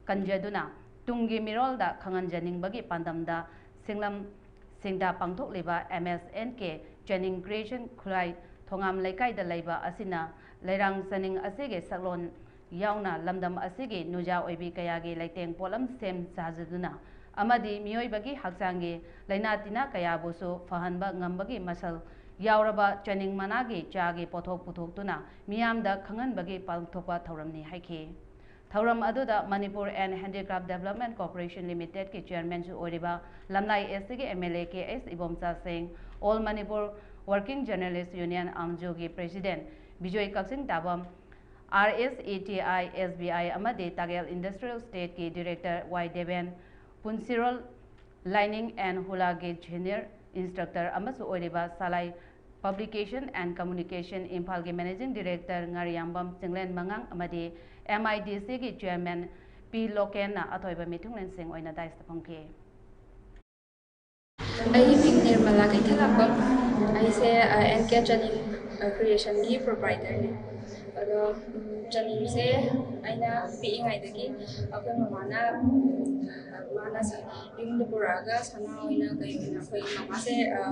ꯀꯟꯖꯗꯨꯅ ꯇꯨꯡꯒꯤ ꯃꯤꯔꯣꯜꯗ ꯈꯪꯍꯟꯖꯅꯤꯡꯕꯒꯤ ꯄꯥꯟꯗꯝꯗ ꯁꯤꯡꯂꯝ ꯁꯤꯡꯗ ꯄꯥꯡꯊꯣꯛꯂꯤꯕ M S N K ꯆꯅꯤꯡ Creation ꯈꯨꯔꯥꯏ ꯊꯣꯉꯥꯝ ꯂꯩꯀꯥꯏꯗ ꯂꯩꯕ ꯑꯁꯤꯅ ꯂꯩꯔꯥꯡ ꯆꯅꯤꯡ ꯑꯁꯤꯒꯤ ꯁꯛꯂꯣꯟ ꯌꯥꯎꯅ ꯂꯝꯗꯝ ꯑꯁꯤꯒꯤ ꯅꯨꯖꯥ ꯑꯣꯏꯕꯤ ꯀꯌꯥꯒꯤ ꯂꯩꯇꯦꯡ ꯄꯣꯠꯂꯝ ꯁꯦꯝ ꯁꯥꯖꯗꯨꯅ ꯑꯃꯗꯤ ꯃꯤꯑꯣꯏꯕꯒꯤ ꯍꯛꯆꯥꯡꯒꯤ ꯂꯥꯏꯅꯥ ꯇꯤꯟꯅꯥ ꯀꯌꯥꯕꯨꯁꯨ ꯐꯍꯟꯕ ꯉꯝꯕꯒꯤ ꯃꯁꯜ ꯌꯥꯎꯔꯕ ꯆꯅꯤꯡ ꯃꯅꯥꯒꯤ ꯆꯥꯒꯤ ꯄꯣꯠꯊꯣꯛ ꯄꯨꯊꯣꯛꯇꯨꯅ ꯃꯤꯌꯥꯝꯗ ꯈꯪꯍꯟꯕꯒꯤ ꯄꯥꯡꯊꯣꯛꯄ ꯊꯧꯔꯝꯅꯤ ꯍꯥꯏꯈꯤ꯫ ꯊꯧꯔꯝ ꯑꯗꯨꯗ Manipur and Handicraft Development Corporation Limitedꯀꯤ chairmanꯁꯨ ꯑꯣꯏꯔꯤꯕ ꯂꯝꯂꯥꯏ Eastꯀꯤ M L A K S Ibomcha ꯁꯤꯡ, All Manipur Working Journalist Union ꯑꯥꯝꯖꯨꯒꯤ president Bijoy Kakching ꯇꯥꯕꯝ, R S A T I S B I ꯑꯃꯗꯤ ꯇꯥꯒꯦꯜ Industrial Estateꯀꯤ director Y Deben, ꯄꯨꯟꯁꯤꯔꯣꯜ Lining and Hulaꯒꯤ junior instructor ꯑꯃꯁꯨ ꯑꯣꯏꯔꯤꯕ ꯁꯂꯥꯏ Publication and Communication ꯏꯝꯐꯥꯜꯒꯤ managing director ꯉꯥꯔꯤꯌꯥꯝꯕꯝ Chinglen ꯃꯉꯥꯡ ꯑꯃꯗꯤ M I D Cꯒꯤ chairman P ꯂꯣꯀꯦꯟꯅ ꯑꯊꯣꯏꯕ ꯃꯤꯊꯨꯡꯂꯦꯟꯁꯤꯡ ꯑꯣꯏꯅ daisyꯗ ꯐꯝꯈꯤ꯫ ꯑꯩꯒꯤ ꯃꯤꯡ ꯅꯤꯔꯃꯂꯥ ꯀꯩꯊꯦꯜꯂꯥꯛꯄꯝ꯫ ꯑꯩꯁꯦ, ꯑ, N K ꯆꯅꯤꯡ, ꯑ, Creationꯒꯤ proprietorꯅꯦ꯫ ꯑꯗꯣ, ꯎꯝ, ꯆꯅꯤꯡꯁꯦ ꯑꯩꯅ ꯄꯤꯛꯏꯉꯩꯗꯒꯤ ꯑꯩꯈꯣꯏ ꯃꯃꯥꯅ, ꯎꯝ, ꯃꯥꯅ ꯁ-, ꯌꯨꯝꯗ ꯄꯨꯔꯛꯑꯒ ꯁꯅꯥ ꯑꯣꯏꯅ ꯀꯩ ꯑꯣꯏꯅ ꯑꯩꯈꯣꯏ ꯃꯃꯥꯁꯦ, ꯑ,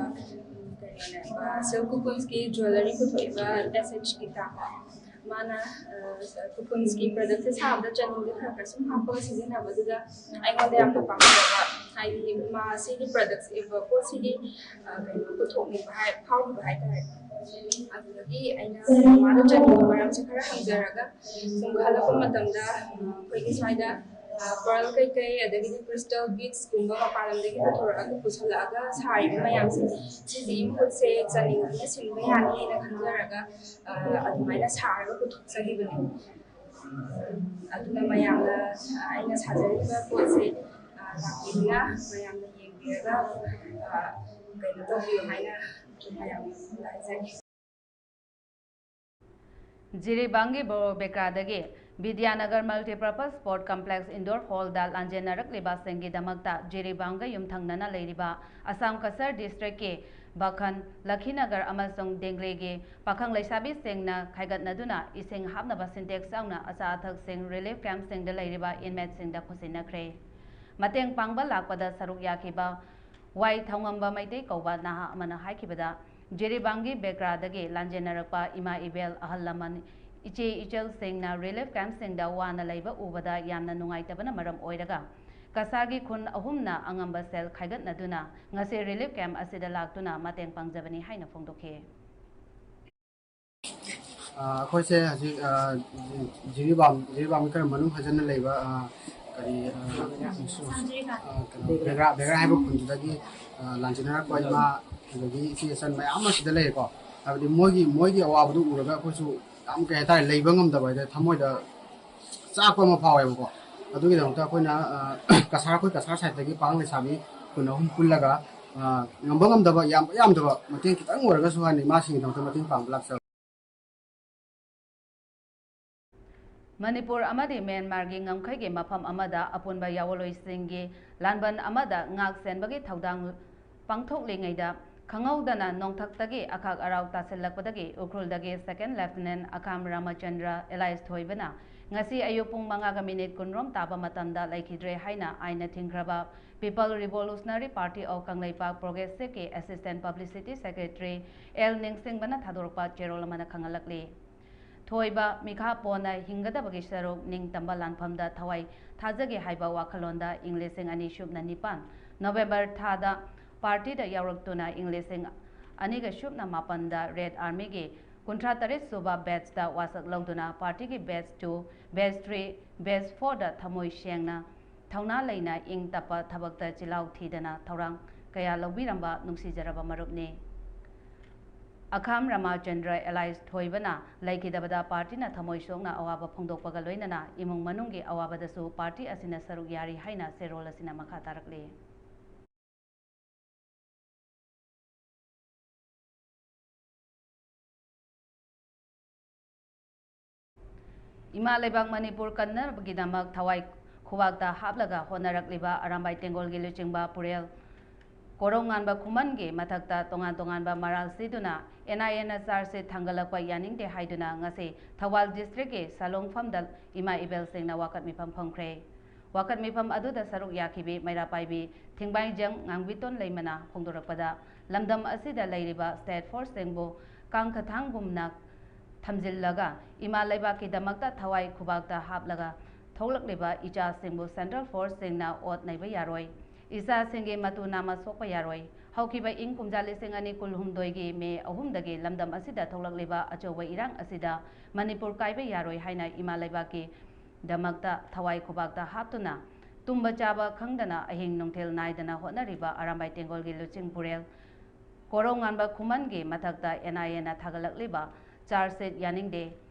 ꯎꯝ, ꯀꯩꯅꯣꯅꯦ, ꯑ, Silk Cocoonsꯀꯤ jewellery ꯄꯨꯊꯣꯛꯏꯕ S H guitar. ꯃꯥꯅ, ꯑ, Cocoonsꯀꯤ productꯁꯦ ꯁꯥꯕꯗ ꯆꯅꯤꯡꯁꯦ ꯈꯔ ꯈꯔ ꯁꯨꯝ ꯍꯥꯞꯄꯒ ꯁꯤꯖꯤꯟꯅꯕꯗꯨꯗ ꯑꯩꯉꯣꯟꯗ ꯌꯥꯝꯅ ꯄꯥꯝꯖꯕ ꯍꯥꯏꯗꯤ ꯃꯥꯁꯤꯒꯤ ꯄ꯭ꯔꯗꯛꯁ ꯄꯣꯠꯁꯤꯒꯤ ꯀꯩꯅꯣ ꯄꯨꯊꯣꯛꯅꯤꯡꯕ ꯍꯥꯏ ꯐꯥꯎꯈꯤꯕ ꯍꯥꯏꯇꯥꯔꯦ꯫ ꯑꯗꯨꯗꯒꯤ ꯑꯩꯅ ꯃꯥꯗ ꯆꯠꯅꯤꯡꯕ ꯃꯔꯝꯁꯦ ꯈꯔ ꯍꯪꯖꯔꯒ ꯁꯨꯝ ꯈꯜꯂꯛꯄ ꯃꯇꯝꯗ ꯑꯩꯈꯣꯏꯒꯤ ꯁ꯭ꯋꯥꯏꯗ ꯄꯔꯜ ꯀꯩꯀꯩ ꯑꯗꯒꯤꯗꯤ ꯀ꯭ꯔꯤꯁꯇꯦꯜ ꯕꯤꯠꯁꯀꯨꯝꯕ ꯃꯄꯥꯟ ꯂꯝꯗꯒꯤ ꯄꯨꯊꯣꯔꯛꯑꯒ ꯄꯨꯁꯜꯂꯛꯑꯒ ꯁꯥꯔꯤꯕ ꯃꯌꯥꯝꯁꯦ ꯁꯤꯁꯤꯒꯤ ꯃꯍꯨꯠꯁꯦ ꯆꯥꯅꯤꯡꯕꯅ ꯁꯤꯟꯕ ꯌꯥꯅꯤꯅ ꯈꯟꯖꯔꯒ ꯑꯗꯨꯃꯥꯏꯅ ꯁꯥꯔꯒ ꯄꯨꯊꯣꯛꯆꯈꯤꯕꯅꯦ꯫ ꯑꯗꯨꯅ ꯃꯌꯥꯝꯅ ꯑꯩꯅ ꯁꯥꯖꯔꯤꯕ ꯄꯣꯠꯁꯦ ꯂꯥꯛꯄꯤꯗꯨꯅ ꯃꯌꯥꯝꯅ ꯌꯦꯡꯕꯤꯔꯒ ꯀꯩꯅꯣ ꯇꯧꯕꯤꯌꯨ ꯍꯥꯏꯅ ꯃꯌꯥꯝꯗ ꯍꯥꯏꯖꯒꯦ꯫ ꯖꯤꯔꯤꯕꯥꯝꯒꯤ ꯕꯣꯔꯣ ꯕꯦꯀ꯭ꯔꯥꯗꯒꯤ ꯕꯤꯗ꯭ꯌꯥꯅꯒꯔ ꯃꯜꯇꯤꯄꯔꯄꯁ ꯁ꯭ꯄꯣꯔꯠ ꯀꯝꯄ꯭ꯂꯦꯛꯁ ꯏꯟꯗꯣꯔ ꯍꯣꯜꯗ ꯂꯥꯟꯖꯦꯟꯅꯔꯛꯂꯤꯕꯁꯤꯡꯒꯤꯗꯃꯛꯇ ꯖꯤꯔꯤꯕꯥꯝꯒ ꯌꯨꯝꯊꯪꯅꯅ ꯂꯩꯔꯤꯕ ꯑꯁꯥꯝ ꯀꯁꯔ ꯗꯤꯁꯇ꯭ꯔꯤꯛꯀꯤ ꯕꯈꯟ, ꯂꯈꯤꯅꯒꯔ ꯑꯃꯁꯨꯡ ꯗꯦꯡꯒ꯭ꯔꯦꯒꯤ ꯄꯥꯈꯪ ꯂꯩꯁꯥꯕꯤꯁꯤꯡꯅ ꯈꯥꯏꯒꯠꯅꯗꯨꯅ ꯏꯁꯤꯡ ꯍꯥꯞꯅꯕ ꯁꯤꯟꯇꯦꯛꯁ ꯌꯥꯎꯅ ꯑꯆꯥ ꯑꯊꯛꯁꯤꯡ ꯔꯤꯂꯤꯐ ꯀꯦꯝꯞꯁꯤꯡꯗ ꯂꯩꯔꯤꯕ ꯏꯟꯃꯦꯠꯁꯤꯡꯗ ꯈꯨꯠꯁꯤꯟꯅꯈ꯭ꯔꯦ꯫ ꯃꯇꯦꯡ ꯄꯥꯡꯕ ꯂꯥꯛꯄꯗ ꯁꯔꯨꯛ ꯌꯥꯈꯤꯕ ꯋꯥꯏ ꯊꯧꯉꯝꯕ ꯃꯩꯇꯩ ꯀꯧꯕ ꯅꯍꯥ ꯑꯃꯅ ꯍꯥꯏꯈꯤꯕꯗ, ꯖꯤꯔꯤꯕꯥꯝꯒꯤ ꯕꯦꯀ꯭ꯔꯥꯗꯒꯤ ꯂꯥꯟꯖꯦꯟꯅꯔꯛꯄ ꯏꯃꯥ ꯏꯕꯦꯜ, ꯑꯍꯜ ꯂꯃꯟ, ꯏꯆꯦ ꯏꯆꯜꯁꯤꯡꯅ ꯔꯤꯂꯤꯐ ꯀꯦꯝꯞꯁꯤꯡꯗ ꯋꯥꯅ ꯂꯩꯕ ꯎꯕꯗ ꯌꯥꯝꯅ ꯅꯨꯡꯉꯥꯏꯇꯕꯅ ꯃꯔꯝ ꯑꯣꯏꯔꯒ ꯀꯁꯥꯔꯒꯤ ꯈꯨꯟ ꯑꯍꯨꯝꯅ ꯑꯉꯝꯕ ꯁꯦꯜ ꯈꯥꯏꯒꯠꯅꯗꯨꯅ ꯉꯁꯤ ꯔꯤꯂꯤꯐ ꯀꯦꯝꯞ ꯑꯁꯤꯗ ꯂꯥꯛꯇꯨꯅ ꯃꯇꯦꯡ ꯄꯥꯡꯖꯕꯅꯤ ꯍꯥꯏꯅ ꯐꯣꯡꯗꯣꯛꯈꯤ꯫ ꯑꯩꯈꯣꯏꯁꯦ ꯍꯧꯖꯤꯛ ꯖꯤꯔꯤꯕꯥꯝ ꯖꯤꯔꯤꯕꯥꯝꯒꯤ ꯈꯔ ꯃꯅꯨꯡ ꯍꯟꯖꯟꯅ ꯂꯩꯕ ꯀꯔꯤ ꯀꯩꯅꯣ ꯕꯦꯒ꯭ꯔꯥ ꯕꯦꯒ꯭ꯔꯥ ꯍꯥꯏꯕ ꯈꯨꯟꯗꯨꯗꯒꯤ ꯂꯥꯟꯖꯦꯟꯅꯔꯛꯄ ꯏꯃꯥ ꯑꯗꯒꯤ ꯏꯆꯦ ꯏꯆꯟ ꯃꯌꯥꯝ ꯑꯃ ꯁꯤꯗ ꯂꯩꯔꯦꯀꯣ꯫ ꯍꯥꯏꯕꯗꯤ ꯃꯣꯏꯒꯤ ꯃꯣꯏꯒꯤ ꯑꯋꯥꯕꯗꯨ ꯎꯔꯒ ꯑꯩꯈꯣꯏꯁꯨ ꯌꯥꯝ ꯀꯩ ꯍꯥꯏꯇꯥꯔꯦ ꯂꯩꯕ ꯉꯝꯗꯕ ꯍꯥꯏꯇꯥꯔꯦ ꯊꯃꯣꯏꯗ ꯆꯥꯛꯄ ꯑꯃ ꯐꯥꯎꯋꯦꯕꯀꯣ꯫ ꯑꯗꯨꯒꯤꯗꯃꯛꯇ ꯑꯩꯈꯣꯏꯅ ꯀꯁꯥꯔ ꯑꯩꯈꯣꯏ ꯀꯁꯥꯔ ꯁꯥꯏꯠꯇꯒꯤ ꯄꯥꯈꯪ ꯂꯩꯁꯥꯕꯤ ꯈꯨꯟ ꯑꯍꯨꯝ ꯄꯨꯜꯂꯒ ꯉꯝꯕ ꯉꯝꯗꯕ ꯌꯥꯝꯕ ꯌꯥꯝꯗꯕ ꯃꯇꯦꯡ ꯈꯤꯇꯪ ꯑꯣꯏꯔꯒꯁꯨ ꯍꯥꯏꯅ ꯏꯃꯥꯁꯤꯡꯒꯤꯗꯃꯛꯇ ꯃꯇꯦꯡ ꯄꯥꯡꯕ ꯂꯥꯛꯆꯕꯅꯤ꯫ ꯃꯅꯤꯄꯨꯔ ꯑꯃꯗꯤ ꯃ꯭ꯌꯥꯟꯃꯥꯔꯒꯤ ꯉꯝꯈꯩꯒꯤ ꯃꯐꯝ ꯑꯃꯗ ꯑꯄꯨꯟꯕ ꯌꯥꯑꯣꯟꯂꯣꯏꯁꯤꯡꯒꯤ ꯂꯥꯟꯕꯟ ꯑꯃꯗ ꯉꯥꯛ ꯁꯦꯟꯕꯒꯤ ꯊꯧꯗꯥꯡ ꯄꯥꯡꯊꯣꯛꯂꯤꯉꯩꯗ ꯈꯪꯍꯧꯗꯅ ꯅꯣꯡꯊꯛꯇꯒꯤ ꯑꯈꯥꯛ ꯑꯔꯥꯎ ꯇꯥꯁꯤꯜꯂꯛꯄꯗꯒꯤ ꯎꯈ꯭ꯔꯨꯜꯗꯒꯤ ꯁꯦꯀꯦꯟ ꯂꯦꯐꯇꯤꯅꯦꯟ ꯑꯈꯥꯝ ꯔꯥꯃꯆꯟꯗ꯭ꯔ ꯑꯦꯂꯥꯏꯁ ꯊꯣꯏꯕꯅ ꯉꯁꯤ ꯑꯌꯨꯛ ꯄꯨꯡ ꯃꯉꯥꯒ ꯃꯤꯅꯤꯠ ꯀꯨꯟꯔꯣꯝ ꯇꯥꯕ ꯃꯇꯝꯗ ꯂꯩꯈꯤꯗ꯭ꯔꯦ ꯍꯥꯏꯅ ꯑꯥꯏꯟꯅ ꯊꯤꯡꯈ꯭ꯔꯕ People Revolutionary Party of Kangleipak ꯄ꯭ꯔꯣꯒ꯭ꯔꯦꯁꯤꯚꯀꯤ ꯑꯦꯁꯤꯁꯇꯦꯟ ꯄꯕ꯭ꯂꯤꯁꯤꯇꯤ ꯁꯦꯀ꯭ꯔꯦꯇꯔꯤ ꯑꯦꯜ ꯅꯤꯡꯁꯤꯡꯕꯅ ꯊꯥꯗꯣꯔꯛꯄ ꯆꯦꯔꯣꯜ ꯑꯃꯅ ꯈꯪꯍꯜꯂꯛꯂꯤ꯫ ꯑꯣꯏꯕ ꯃꯤꯈꯥ ꯄꯣꯟꯅ ꯍꯤꯡꯒꯗꯕꯒꯤ ꯁꯔꯨꯛ ꯅꯤꯡꯇꯝꯕ ꯂꯥꯟꯐꯝꯗ ꯊꯋꯥꯏ ꯊꯥꯖꯒꯦ ꯍꯥꯏꯕ ꯋꯥꯈꯜꯂꯣꯟꯗ ꯏꯪ ꯂꯤꯁꯤꯡ ꯑꯅꯤ ꯁꯨꯞꯅ ꯅꯤꯄꯥꯟ ꯅꯣꯕꯦꯝꯕꯔ ꯊꯥꯗ ꯄꯥꯔꯇꯤꯗ ꯌꯥꯎꯔꯛꯇꯨꯅ ꯏꯪ ꯂꯤꯁꯤꯡ ꯑꯅꯤꯒ ꯁꯨꯞꯅ ꯃꯥꯄꯟꯗ ꯔꯦꯗ ꯑꯥꯔꯃꯤꯒꯤ ꯀꯨꯟꯊ꯭ꯔꯥ ꯇꯔꯦꯠ ꯁꯨꯕ ꯕꯦꯠꯁꯇ ꯋꯥꯁꯛ ꯂꯧꯗꯨꯅ ꯄꯥꯔꯇꯤꯒꯤ ꯕꯦꯠꯁ ꯇꯨ, ꯕꯦꯠꯁ ꯊ꯭ꯔꯤ, ꯕꯦꯠꯁ ꯐꯣꯔꯗ ꯊꯃꯣꯏ ꯁꯦꯡꯅ ꯊꯧꯅꯥ ꯂꯩꯅ ꯏꯪ ꯇꯞꯄ ꯊꯕꯛꯇ ꯆꯤꯜꯍꯥꯎ ꯊꯤꯗꯅ ꯊꯧꯔꯥꯡ ꯀꯌꯥ ꯂꯧꯕꯤꯔꯝꯕ ꯅꯨꯡꯁꯤꯖꯔꯕ ꯃꯔꯨꯞꯅꯤ꯫ ꯑꯈꯥꯝ ꯔꯃꯥꯆꯟꯗ꯭ꯔ ꯑꯦꯂꯥꯏꯁ ꯊꯣꯏꯕꯅ ꯂꯩꯈꯤꯗꯕꯗ ꯄꯥꯔꯇꯤꯅ ꯊꯃꯣꯏ ꯁꯣꯛꯅ ꯑꯋꯥꯕ ꯐꯣꯡꯗꯣꯛꯄꯒ ꯂꯣꯏꯅꯅ ꯏꯃꯨꯡ ꯃꯅꯨꯡꯒꯤ ꯑꯋꯥꯕꯗꯁꯨ ꯄꯥꯔꯇꯤ ꯑꯁꯤꯅ ꯁꯔꯨꯛ ꯌꯥꯔꯤ ꯍꯥꯏꯅ ꯆꯦꯔꯣꯜ ꯑꯁꯤꯅ ꯃꯈꯥ ꯇꯥꯔꯛꯂꯤ꯫ ꯏꯃꯥ ꯂꯩꯕꯥꯛ ꯃꯅꯤꯄꯨꯔ ꯀꯟꯅꯕꯒꯤꯗꯃꯛ ꯊꯋꯥꯏ ꯈꯨꯕꯥꯛꯇ ꯍꯥꯞꯂꯒ ꯍꯣꯠꯅꯔꯛꯂꯤꯕ ꯑꯔꯥꯝꯕꯥꯏ ꯇꯦꯡꯒꯣꯜꯒꯤ ꯂꯨꯆꯤꯡꯕ ꯄꯨꯔꯦꯜ ꯀꯣꯔꯧꯉꯥꯟꯕ ꯈꯨꯃꯟꯒꯤ ꯃꯊꯛꯇ ꯇꯣꯉꯥꯟ ꯇꯣꯉꯥꯟꯕ ꯃꯔꯥꯜ ꯁꯤꯗꯨꯅ ꯑꯦꯟ ꯑꯥꯏ ꯑꯦꯅ ꯆꯥꯔꯖ ꯁꯤꯠ ꯊꯥꯡꯒꯠꯂꯛꯄ ꯌꯥꯅꯤꯡꯗꯦ ꯍꯥꯏꯗꯨꯅ ꯉꯁꯤ ꯊꯧꯕꯥꯜ ꯗꯤꯁꯇ꯭ꯔꯤꯛꯀꯤ ꯁꯥꯂꯣꯡꯐꯝꯗ ꯏꯃꯥ ꯏꯕꯦꯜꯁꯤꯡꯅ ꯋꯥꯀꯠ ꯃꯤꯐꯝ ꯐꯝꯈ꯭ꯔꯦ꯫ ꯋꯥꯀꯠ ꯃꯤꯐꯝ ꯑꯗꯨꯗ ꯁꯔꯨꯛ ꯌꯥꯈꯤꯕꯤ ꯃꯩꯔꯥ ꯄꯥꯏꯕꯤ ꯊꯤꯡꯕꯥꯏꯖꯝ ꯉꯥꯡꯕꯤꯇꯣꯟ ꯂꯩꯃꯅ ꯐꯣꯡꯗꯣꯔꯛꯄꯗ, ꯂꯝꯗꯝ ꯑꯁꯤꯗ ꯂꯩꯔꯤꯕ ꯁ꯭ꯇꯦꯠ ꯐꯣꯔꯁꯁꯤꯡꯕꯨ ꯀꯥꯡꯈꯊꯥꯡꯒꯨꯝꯅ ꯊꯝꯖꯤꯜꯂꯒ ꯏꯃꯥ ꯂꯩꯕꯥꯛꯀꯤꯗꯃꯛꯇ ꯊꯋꯥꯏ ꯈꯨꯕꯥꯛꯇ ꯍꯥꯞꯂꯒ ꯊꯣꯛꯂꯛꯂꯤꯕ ꯏꯆꯥꯁꯤꯡꯕꯨ ꯁꯦꯟꯇ꯭ꯔꯦꯜ ꯐꯣꯔꯁꯁꯤꯡꯅ ꯑꯣꯠ ꯅꯩꯕ ꯌꯥꯔꯣꯏ꯫ ꯏꯆꯥꯁꯤꯡꯒꯤ ꯃꯇꯨ ꯅꯥꯝꯃ ꯁꯣꯛꯄ ꯌꯥꯔꯣꯏ꯫ ꯍꯧꯈꯤꯕ ꯏꯪ ꯀꯨꯝꯖꯥ ꯂꯤꯁꯤꯡ ꯑꯅꯤ ꯀꯨꯟꯍꯨꯝꯗꯣꯏꯒꯤ ꯃꯦ ꯑꯍꯨꯝꯗꯒꯤ ꯂꯝꯗꯝ ꯑꯁꯤꯗ ꯊꯣꯛꯂꯛꯂꯤꯕ ꯑꯆꯧꯕ ꯏꯔꯥꯡ ꯑꯁꯤꯗ ꯃꯅꯤꯄꯨꯔ ꯀꯥꯏꯕ ꯌꯥꯔꯣꯏ ꯍꯥꯏꯅ ꯏꯃꯥ ꯂꯩꯕꯥꯛꯀꯤꯗꯃꯛꯇ ꯊꯋꯥꯏ ꯈꯨꯕꯥꯛꯇ ꯍꯥꯞꯇꯨꯅ ꯇꯨꯝꯕ ꯆꯥꯕ ꯈꯪꯗꯅ ꯑꯍꯤꯡ ꯅꯨꯡꯊꯤꯜ ꯅꯥꯏꯗꯅ ꯍꯣꯠꯅꯔꯤꯕ ꯑꯔꯥꯝꯕꯥꯏ ꯇꯦꯡꯒꯣꯜꯒꯤ ꯂꯨꯆꯤꯡ ꯄꯨꯔꯦꯜ ꯀꯣꯔꯧꯉꯥꯟꯕ ꯈꯨꯃꯟꯒꯤ ꯃꯊꯛꯇ ꯑꯦꯟ ꯑꯥꯏ ꯑꯦꯅ ꯊꯥꯒꯠꯂꯛꯂꯤꯕ ꯆꯥꯔꯖ ꯁꯤꯠ ꯌꯥꯅꯤꯡꯗꯦ꯫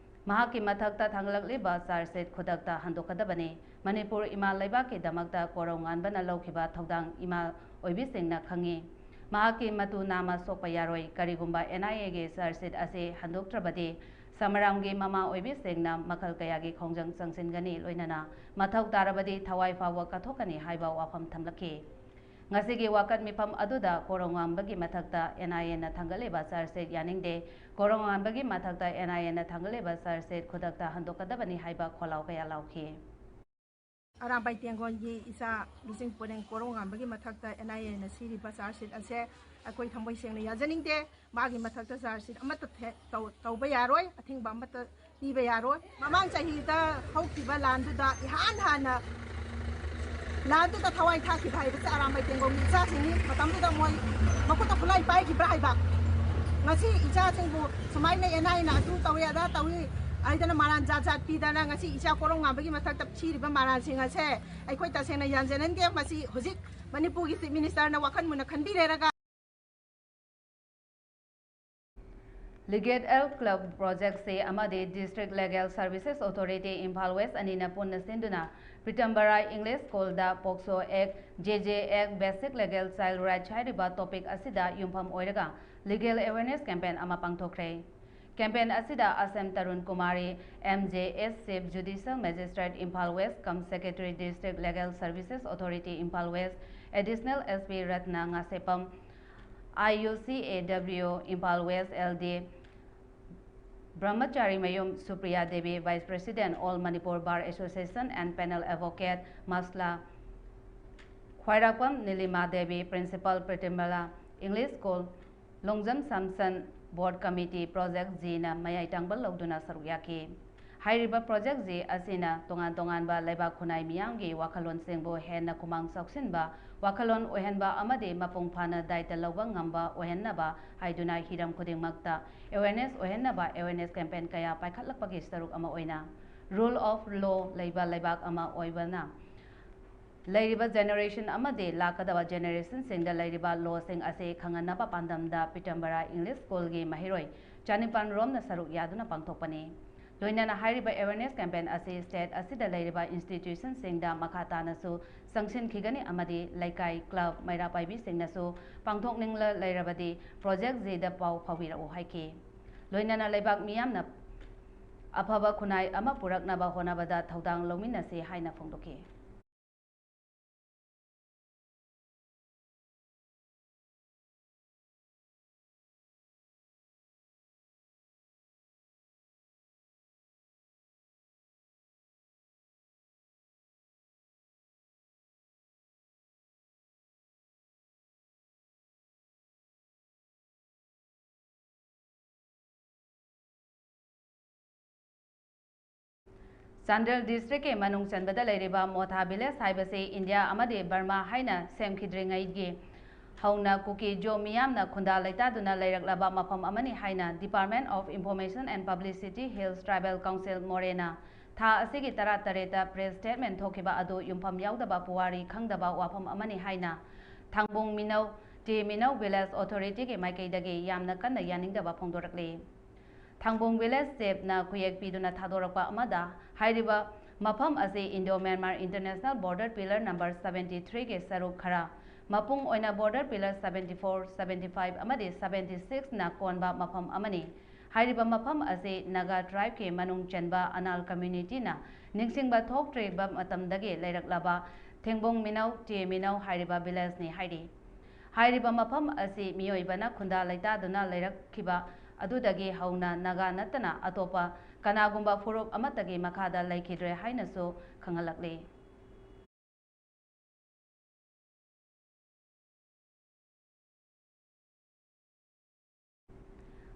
ꯃꯍꯥꯛꯀꯤ ꯃꯊꯛꯇ ꯊꯥꯡꯒꯠꯂꯛꯂꯤꯕ ꯆꯥꯔꯖ ꯁꯤꯠ ꯈꯨꯗꯛꯇ ꯍꯟꯗꯣꯛꯀꯗꯕꯅꯤ꯫ ꯃꯅꯤꯄꯨꯔ ꯏꯃꯥ ꯂꯩꯕꯥꯛꯀꯤꯗꯃꯛꯇ ꯀꯣꯔꯧꯉꯥꯟꯕꯅ ꯂꯧꯈꯤꯕ ꯊꯧꯗꯥꯡ ꯏꯃꯥ ꯑꯣꯏꯕꯤꯁꯤꯡꯅ ꯈꯪꯏ꯫ ꯃꯍꯥꯛꯀꯤ ꯃꯇꯨ ꯅꯥꯝꯃ ꯁꯣꯛꯄ ꯌꯥꯔꯣꯏ꯫ ꯀꯔꯤꯒꯨꯝꯕ ꯑꯦꯟ ꯑꯥꯏ ꯑꯦꯒꯤ ꯆꯥꯔꯖ ꯁꯤꯠ ꯑꯁꯤ ꯍꯟꯗꯣꯛꯇ꯭ꯔꯕꯗꯤ ꯁꯃꯔꯥꯝꯒꯤ ꯃꯃꯥ ꯑꯣꯏꯕꯤꯁꯤꯡꯅ ꯃꯈꯜ ꯀꯌꯥꯒꯤ ꯈꯣꯡꯖꯪ ꯆꯪꯁꯤꯟꯒꯅꯤ, ꯂꯣꯏꯅꯅ ꯃꯊꯧ ꯇꯥꯔꯕꯗꯤ ꯊꯋꯥꯏ ꯐꯥꯎꯕ ꯀꯠꯊꯣꯛꯀꯅꯤ ꯍꯥꯏꯕ ꯋꯥꯐꯝ ꯊꯝꯂꯛꯈꯤ꯫ ꯉꯁꯤꯒꯤ ꯋꯥꯀꯠ ꯃꯤꯐꯝ ꯑꯗꯨꯗ ꯀꯣꯔꯧꯉꯥꯟꯕꯒꯤ ꯃꯊꯛꯇ ꯑꯦꯟ ꯑꯥꯏ ꯑꯦꯅ ꯊꯥꯡꯒꯠꯂꯤꯕ ꯆꯥꯔꯖ ꯁꯤꯠ ꯌꯥꯅꯤꯡꯗꯦ, ꯀꯣꯔꯧꯉꯥꯟꯕꯒꯤ ꯃꯊꯛꯇ ꯑꯦꯟ ꯑꯥꯏ ꯑꯦꯅ ꯊꯥꯡꯒꯠꯂꯤꯕ ꯆꯥꯔꯖ ꯁꯤꯠ ꯈꯨꯗꯛꯇ ꯍꯟꯗꯣꯛꯀꯗꯕꯅꯤ ꯍꯥꯏꯕ ꯈꯣꯜꯂꯥꯎ ꯀꯌꯥ ꯂꯥꯎꯈꯤ꯫ ꯑꯔꯥꯝꯕꯥꯏ ꯇꯦꯡꯒꯣꯜꯒꯤ ꯏꯆꯥ ꯂꯨꯆꯤꯡ ꯄꯨꯔꯦꯜ ꯀꯣꯔꯧꯉꯥꯟꯕꯒꯤ ꯃꯊꯛꯇ ꯑꯦꯟ ꯑꯥꯏ ꯑꯦꯅ ꯁꯤꯔꯤꯕ ꯆꯥꯔꯖ ꯁꯤꯠ ꯑꯁꯦ ꯑꯩꯈꯣꯏ ꯊꯃꯣꯏ ꯁꯦꯡꯅ ꯌꯥꯖꯅꯤꯡꯗꯦ꯫ ꯃꯥꯒꯤ ꯃꯊꯛꯇ ꯆꯥꯔꯖ ꯁꯤꯠ ꯑꯃꯠꯇ ꯊꯦ-, ꯇꯧ-, ꯇꯧꯕ ꯌꯥꯔꯣꯏ, ꯑꯊꯤꯡꯕ ꯑꯃꯠꯇ ꯄꯤꯕ ꯌꯥꯔꯣꯏ꯫ ꯃꯃꯥꯡ ꯆꯍꯤꯗ ꯍꯧꯈꯤꯕ ꯂꯥꯟꯗꯨꯗ ꯏꯍꯥꯟ ꯍꯥꯟꯅ ꯂꯥꯟꯗꯨꯗ ꯊꯋꯥꯏ ꯊꯥꯈꯤꯕ ꯍꯥꯏꯕꯁꯦ ꯑꯔꯥꯝꯕꯥꯏ ꯇꯦꯡꯒꯣꯡꯒꯤ ꯏꯆꯥꯁꯤꯡꯅꯤ꯫ ꯃꯇꯝꯗꯨꯗ ꯃꯣꯏ ꯃꯈꯨꯠꯇ ꯈꯨꯠꯂꯥꯏ ꯄꯥꯏꯈꯤꯕ꯭ꯔꯥ ꯍꯥꯏꯕ꯫ ꯉꯁꯤ ꯏꯆꯥꯁꯤꯡꯕꯨ ꯁꯨꯃꯥꯏꯅ ꯑꯦꯟ ꯑꯥꯏꯅ ꯑꯗꯨ ꯇꯧꯏ ꯑꯗꯥ ꯇꯧꯏ ꯍꯥꯏꯗꯅ ꯃꯔꯥꯟ ꯖꯥꯠ ꯖꯥꯠ ꯄꯤꯗꯅ ꯉꯁꯤ ꯏꯆꯥ ꯀꯣꯔꯧꯉꯥꯟꯕꯒꯤ ꯃꯊꯛꯇ ꯊꯤꯔꯤꯕ ꯃꯔꯥꯟꯁꯤꯡ ꯑꯁꯦ ꯑꯩꯈꯣꯏ ꯇꯁꯦꯡꯅ ꯌꯥꯟꯖꯅꯤꯡꯗꯦ꯫ ꯃꯁꯤ ꯍꯧꯖꯤꯛ ꯃꯅꯤꯄꯨꯔꯒꯤ ꯆꯤꯐ ꯃꯤꯅꯤꯁꯇꯔꯅ ꯋꯥꯈꯜ ꯃꯨꯟꯅ ꯈꯟꯕꯤꯔꯦꯔꯒ Legal Aid Club Project ꯁꯤ ꯑꯃꯗꯤ District Legal Services Authority Imphal West ꯑꯅꯤꯅ ꯄꯨꯟꯅ ꯁꯤꯟꯗꯨꯅ ꯄꯤꯇꯝꯕꯔꯥ English School ꯗ POCSO Act, J J Act, Basic Legal Child Rights ꯍꯥꯏꯔꯤꯕ topic ꯑꯁꯤꯗ ꯌꯨꯝꯐꯝ ꯑꯣꯏꯔꯒ legal awareness campaign ꯑꯃ ꯄꯥꯡꯊꯣꯛꯈ꯭ꯔꯦ꯫ Campaign ꯑꯁꯤꯗ Asem Tarun Kumari, M J S, Chief Judicial Magistrate, Imphal West cum Secretary, District Legal Services Authority, Imphal West, Additional S P Ratna Ngasepam, I U C A W, Imphal West, L D Brahmacharimyum Supriya Devi, Vice President, All Manipur Bar Association and Panel Advocate, Masla Khwairapam Nilima Devi, Principal, Prithimbala English School, Longjam Samson, Board Committee, Project G ꯅ ꯃꯌꯥꯏ ꯇꯥꯡꯕ ꯂꯧꯗꯨꯅ ꯁꯔꯨꯛ ꯌꯥꯈꯤ꯫ ꯍꯥꯏꯔꯤꯕ Project G ꯑꯁꯤꯅ ꯇꯣꯉꯥꯟ ꯇꯣꯉꯥꯟꯕ ꯂꯩꯕꯥꯛ ꯈꯨꯟꯅꯥꯏ ꯃꯤꯌꯥꯝꯒꯤ ꯋꯥꯈꯜꯂꯣꯟꯁꯤꯡꯕꯨ ꯍꯦꯟꯅ ꯈꯨꯃꯥꯡ ꯆꯥꯎꯁꯤꯟꯕ, ꯋꯥꯈꯜꯂꯣꯟ ꯑꯣꯏꯍꯟꯕ ꯑꯃꯗꯤ ꯃꯄꯨꯡ ꯐꯥꯅ ꯗꯥꯏꯇ ꯂꯧꯕ ꯉꯝꯕ ꯑꯣꯏꯍꯟꯅꯕ ꯍꯥꯏꯗꯨꯅ ꯍꯤꯔꯝ ꯈꯨꯗꯤꯡꯃꯛꯇ awareness ꯑꯣꯏꯍꯟꯅꯕ awareness campaign ꯀꯌꯥ ꯄꯥꯏꯈꯠꯂꯛꯄꯒꯤ ꯁꯔꯨꯛ ꯑꯃ ꯑꯣꯏꯅ, rule of law ꯂꯩꯕ ꯂꯩꯕꯥꯛ ꯑꯃ ꯑꯣꯏꯕꯅ, ꯂꯩꯔꯤꯕ generation ꯑꯃꯗꯤ ꯂꯥꯛꯀꯗꯕ generation ꯁꯤꯡꯗ ꯂꯩꯔꯤꯕ law ꯁꯤꯡ ꯑꯁꯤ ꯈꯪꯍꯟꯅꯕ ꯄꯥꯟꯗꯝꯗ ꯄꯤꯇꯝꯕꯔꯥ English School ꯒꯤ ꯃꯍꯩꯔꯣꯏ ꯆꯅꯤꯄꯥꯟ ꯔꯣꯝꯅ ꯁꯔꯨꯛ ꯌꯥꯗꯨꯅ ꯄꯥꯡꯊꯣꯛꯄꯅꯤ꯫ ꯂꯣꯏꯅꯅ ꯍꯥꯏꯔꯤꯕ awareness campaign ꯑꯁꯤ state ꯑꯁꯤꯗ ꯂꯩꯔꯤꯕ institution ꯁꯤꯡꯗ ꯃꯈꯥ ꯇꯥꯅꯁꯨ ꯆꯪꯁꯤꯟꯈꯤꯒꯅꯤ ꯑꯃꯗꯤ ꯂꯩꯀꯥꯏ, club, ꯃꯩꯔꯥ ꯄꯥꯏꯕꯤꯁꯤꯡꯅꯁꯨ ꯄꯥꯡꯊꯣꯛꯅꯤꯡꯂ ꯂꯩꯔꯕꯗꯤ Project G ꯗ ꯄꯥꯎ ꯐꯥꯎꯕꯤꯔꯛꯎ ꯍꯥꯏꯈꯤ꯫ ꯂꯣꯏꯅꯅ ꯂꯩꯕꯥꯛ ꯃꯤꯌꯥꯝꯅ ꯑꯐꯕ ꯈꯨꯟꯅꯥꯏ ꯑꯃ ꯄꯨꯔꯛꯅꯕ ꯍꯣꯠꯅꯕꯗ ꯊꯧꯗꯥꯡ ꯂꯧꯃꯤꯟꯅꯁꯤ ꯍꯥꯏꯅ ꯐꯣꯡꯗꯣꯛꯈꯤ꯫ ꯆꯥꯟꯗꯦꯜ ꯗꯤꯁꯇ꯭ꯔꯤꯛꯀꯤ ꯃꯅꯨꯡ ꯆꯟꯕꯗ ꯂꯩꯔꯤꯕ ꯃꯣꯊꯥ ꯚꯤꯂꯦꯖ ꯍꯥꯏꯕꯁꯤ ꯏꯟꯗꯤꯌꯥ ꯑꯃꯗꯤ ꯕꯔꯃꯥ ꯍꯥꯏꯅ ꯁꯦꯝꯈꯤꯗ꯭ꯔꯤꯉꯩꯒꯤ ꯍꯧꯅ ꯀꯨꯀꯤ ꯖꯣ ꯃꯤꯌꯥꯝꯅ ꯈꯨꯟꯗꯥ ꯂꯩꯇꯥꯗꯨꯅ ꯂꯩꯔꯛꯂꯕ ꯃꯐꯝ ꯑꯃꯅꯤ ꯍꯥꯏꯅ Department of Information and Publicity Hills Tribal Council ꯃꯣꯔꯦꯅ ꯊꯥ ꯑꯁꯤꯒꯤ ꯇꯔꯥꯇꯔꯦꯠꯇ press statement ꯊꯣꯛꯈꯤꯕ ꯑꯗꯨ ꯌꯨꯝꯐꯝ ꯌꯥꯎꯗꯕ, ꯄꯨꯋꯥꯔꯤ ꯈꯪꯗꯕ ꯋꯥꯐꯝ ꯑꯃꯅꯤ ꯍꯥꯏꯅ ꯊꯥꯡꯕꯨꯡ ꯃꯤꯅꯧ, ꯇꯤ ꯃꯤꯅꯧ Village Authority ꯒꯤ ꯃꯥꯏꯀꯩꯗꯒꯤ ꯌꯥꯝꯅ ꯀꯟꯅ ꯌꯥꯅꯤꯡꯗꯕ ꯐꯣꯡꯗꯣꯔꯛꯂꯤ꯫ ꯊꯥꯡꯕꯨꯡ Village Chief ꯅ ꯈꯨꯌꯦꯛ ꯄꯤꯗꯨꯅ ꯊꯥꯗꯣꯔꯛꯄ ꯑꯃꯗ, ꯍꯥꯏꯔꯤꯕ ꯃꯐꯝ ꯑꯁꯤ Indo Myanmar International Border Pillar number seventy three ꯒꯤ ꯁꯔꯨꯛ ꯈꯔ, ꯃꯄꯨꯡ ꯑꯣꯏꯅ Border Pillar seventy four, seventy five ꯑꯃꯗꯤ seventy six ꯅ ꯀꯣꯟꯕ ꯃꯐꯝ ꯑꯃꯅꯤ꯫ ꯍꯥꯏꯔꯤꯕ ꯃꯐꯝ ꯑꯁꯤ Naga tribe ꯀꯤ ꯃꯅꯨꯡ ꯆꯟꯕ ꯑꯅꯥꯜ community ꯅ ꯅꯤꯡꯁꯤꯡꯕ ꯊꯣꯛꯇ꯭ꯔꯤꯕ ꯃꯇꯝꯗꯒꯤ ꯂꯩꯔꯛꯂꯕ ꯊꯦꯡꯕꯣꯡ ꯃꯤꯅꯧ, ꯇꯦ ꯃꯤꯅꯧ ꯍꯥꯏꯔꯤꯕ village ꯅꯤ ꯍꯥꯏꯔꯤ꯫ ꯍꯥꯏꯔꯤꯕ ꯃꯐꯝ ꯑꯁꯤ ꯃꯤꯑꯣꯏꯕꯅ ꯈꯨꯟꯗꯥ ꯂꯩꯇꯥꯗꯨꯅ ꯂꯩꯔꯛꯈꯤꯕ ꯑꯗꯨꯗꯒꯤ ꯍꯧꯅ ꯅꯥꯒꯥ ꯅꯠꯇꯅ ꯑꯇꯣꯞꯄ ꯀꯅꯥꯒꯨꯝꯕ ꯐꯨꯔꯨꯞ ꯑꯃꯠꯇꯒꯤ ꯃꯈꯥꯗ ꯂꯩꯈꯤꯗ꯭ꯔꯦ ꯍꯥꯏꯅꯁꯨ ꯈꯪꯍꯜꯂꯛꯂꯤ꯫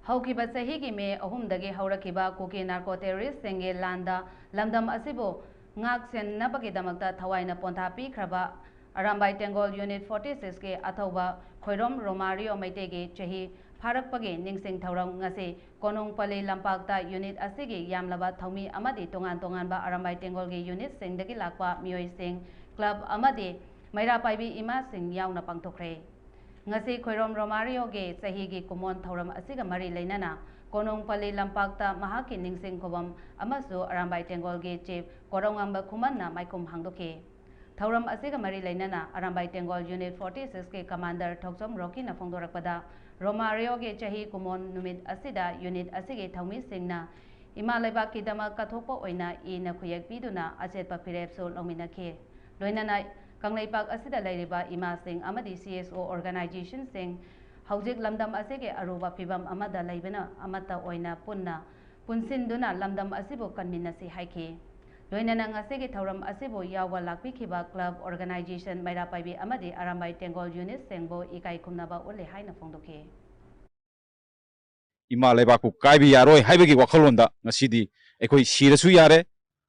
ꯍꯧꯈꯤꯕ ꯆꯍꯤꯒꯤ ꯃꯦ ꯑꯍꯨꯝꯗꯒꯤ ꯍꯧꯔꯛꯈꯤꯕ ꯀꯨꯀꯤ narco terrorist ꯁꯤꯡꯒꯤ ꯂꯥꯟꯗ ꯂꯝꯗꯝ ꯑꯁꯤꯕꯨ ꯉꯥꯛ ꯁꯦꯟꯅꯕꯒꯤꯗꯃꯛꯇ ꯊꯋꯥꯏꯅ ꯄꯣꯟꯊꯥ ꯄꯤꯈ꯭ꯔꯕ ꯑꯔꯥꯝꯕꯥꯏ ꯇꯦꯡꯒꯣꯜ Unit forty six ꯀꯤ ꯑꯊꯧꯕ ꯈꯣꯏꯔꯣꯝ ꯔꯣꯃꯥꯔꯤꯌꯣ ꯃꯩꯇꯩꯒꯤ ꯆꯍꯤ ꯐꯥꯔꯛꯄꯒꯤ ꯅꯤꯡꯁꯤꯡ ꯊꯧꯔꯝ ꯉꯁꯤ ꯀꯣꯅꯨꯡꯄꯜꯂꯤ ꯂꯝꯄꯥꯛꯇ unit ꯑꯁꯤꯒꯤ ꯌꯥꯝꯂꯕ ꯊꯧꯃꯤ ꯑꯃꯗꯤ ꯇꯣꯉꯥꯟ ꯇꯣꯉꯥꯟꯕ ꯑꯔꯥꯝꯕꯥꯏ ꯇꯦꯡꯒꯣꯜꯒꯤ unit ꯁꯤꯡꯗꯒꯤ ꯂꯥꯛꯄ ꯃꯤꯑꯣꯏꯁꯤꯡ, club ꯑꯃꯗꯤ ꯃꯩꯔꯥ ꯄꯥꯏꯕꯤ ꯏꯃꯥꯁꯤꯡ ꯌꯥꯎꯅ ꯄꯥꯡꯊꯣꯛꯈ꯭ꯔꯦ꯫ ꯉꯁꯤ ꯈꯣꯏꯔꯣꯝ ꯔꯣꯃꯥꯔꯤꯌꯣꯒꯤ ꯆꯍꯤꯒꯤ ꯀꯨꯃꯣꯟ ꯊꯧꯔꯝ ꯑꯁꯤꯒ ꯃꯔꯤ ꯂꯩꯅꯅ ꯀꯣꯅꯨꯡꯄꯜꯂꯤ ꯂꯝꯄꯥꯛꯇ ꯃꯍꯥꯛꯀꯤ ꯅꯤꯡꯁꯤꯡ ꯈꯨꯕꯝ ꯑꯃꯁꯨ ꯑꯔꯥꯝꯕꯥꯏ ꯇꯦꯡꯒꯣꯜꯒꯤ chief ꯀꯣꯔꯧꯉꯥꯝꯕ ꯈꯨꯃꯟꯅ ꯃꯥꯏꯈꯨꯝ ꯍꯥꯡꯗꯣꯛꯈꯤ꯫ ꯊꯧꯔꯝ ꯑꯁꯤꯒ ꯃꯔꯤ ꯂꯩꯅꯅ ꯑꯔꯥꯝꯕꯥꯏ ꯇꯦꯡꯒꯣꯜ Unit forty six ꯀꯤ commander ꯊꯣꯛꯆꯣꯝ ꯔꯣꯀꯤꯅ ꯐꯣꯡꯗꯣꯔꯛꯄꯗ, ꯔꯣꯃꯥꯔꯤꯌꯣꯒꯤ ꯆꯍꯤ ꯀꯨꯃꯣꯟ ꯅꯨꯃꯤꯠ ꯑꯁꯤꯗ unit ꯑꯁꯤꯒꯤ ꯊꯧꯃꯤꯁꯤꯡꯅ ꯏꯃꯥ ꯂꯩꯕꯥꯛꯀꯤꯗꯃꯛ ꯀꯠꯊꯣꯛꯄ ꯑꯣꯏꯅ ꯏꯅ ꯈꯨꯌꯦꯛ ꯄꯤꯗꯨꯅ ꯑꯆꯦꯠꯄ ꯐꯤꯔꯦꯞꯁꯨ ꯂꯧꯃꯤꯟꯅꯈꯤ꯫ ꯂꯣꯏꯅꯅ ꯀꯪꯂꯩꯄꯥꯛ ꯑꯁꯤꯗ ꯂꯩꯔꯤꯕ ꯏꯃꯥꯁꯤꯡ ꯑꯃꯗꯤ C S O organization ꯁꯤꯡ ꯍꯧꯖꯤꯛ ꯂꯝꯗꯝ ꯑꯁꯤꯒꯤ ꯑꯔꯨꯕ ꯐꯤꯕꯝ ꯑꯃꯗ ꯂꯩꯕꯅ ꯑꯃꯠꯇ ꯑꯣꯏꯅ ꯄꯨꯟꯅ ꯄꯨꯟꯁꯤꯟꯗꯨꯅ ꯂꯝꯗꯝ ꯑꯁꯤꯕꯨ ꯀꯟꯃꯤꯟꯅꯁꯤ ꯍꯥꯏꯈꯤ꯫ ꯂꯣꯏꯅꯅ ꯉꯁꯤꯒꯤ ꯊꯧꯔꯝ ꯑꯁꯤꯕꯨ ꯌꯥꯎꯕ ꯂꯥꯛꯄꯤꯈꯤꯕ club, organization, ꯃꯩꯔꯥ ꯄꯥꯏꯕꯤ ꯑꯃꯗꯤ ꯑꯔꯥꯝꯕꯥꯏ ꯇꯦꯡꯒꯣꯜ unit ꯁꯤꯡꯕꯨ ꯏꯀꯥꯏ ꯈꯨꯝꯅꯕ ꯎꯠꯂꯤ ꯍꯥꯏꯅ ꯐꯣꯡꯗꯣꯛꯈꯤ꯫ ꯏꯃꯥ ꯂꯩꯕꯥꯛꯄꯨ ꯀꯥꯏꯕ ꯌꯥꯔꯣꯏ ꯍꯥꯏꯕꯒꯤ ꯋꯥꯈꯜꯂꯣꯟꯗ ꯉꯁꯤꯗꯤ ꯑꯩꯈꯣꯏ ꯁꯤꯔꯁꯨ ꯌꯥꯔꯦ,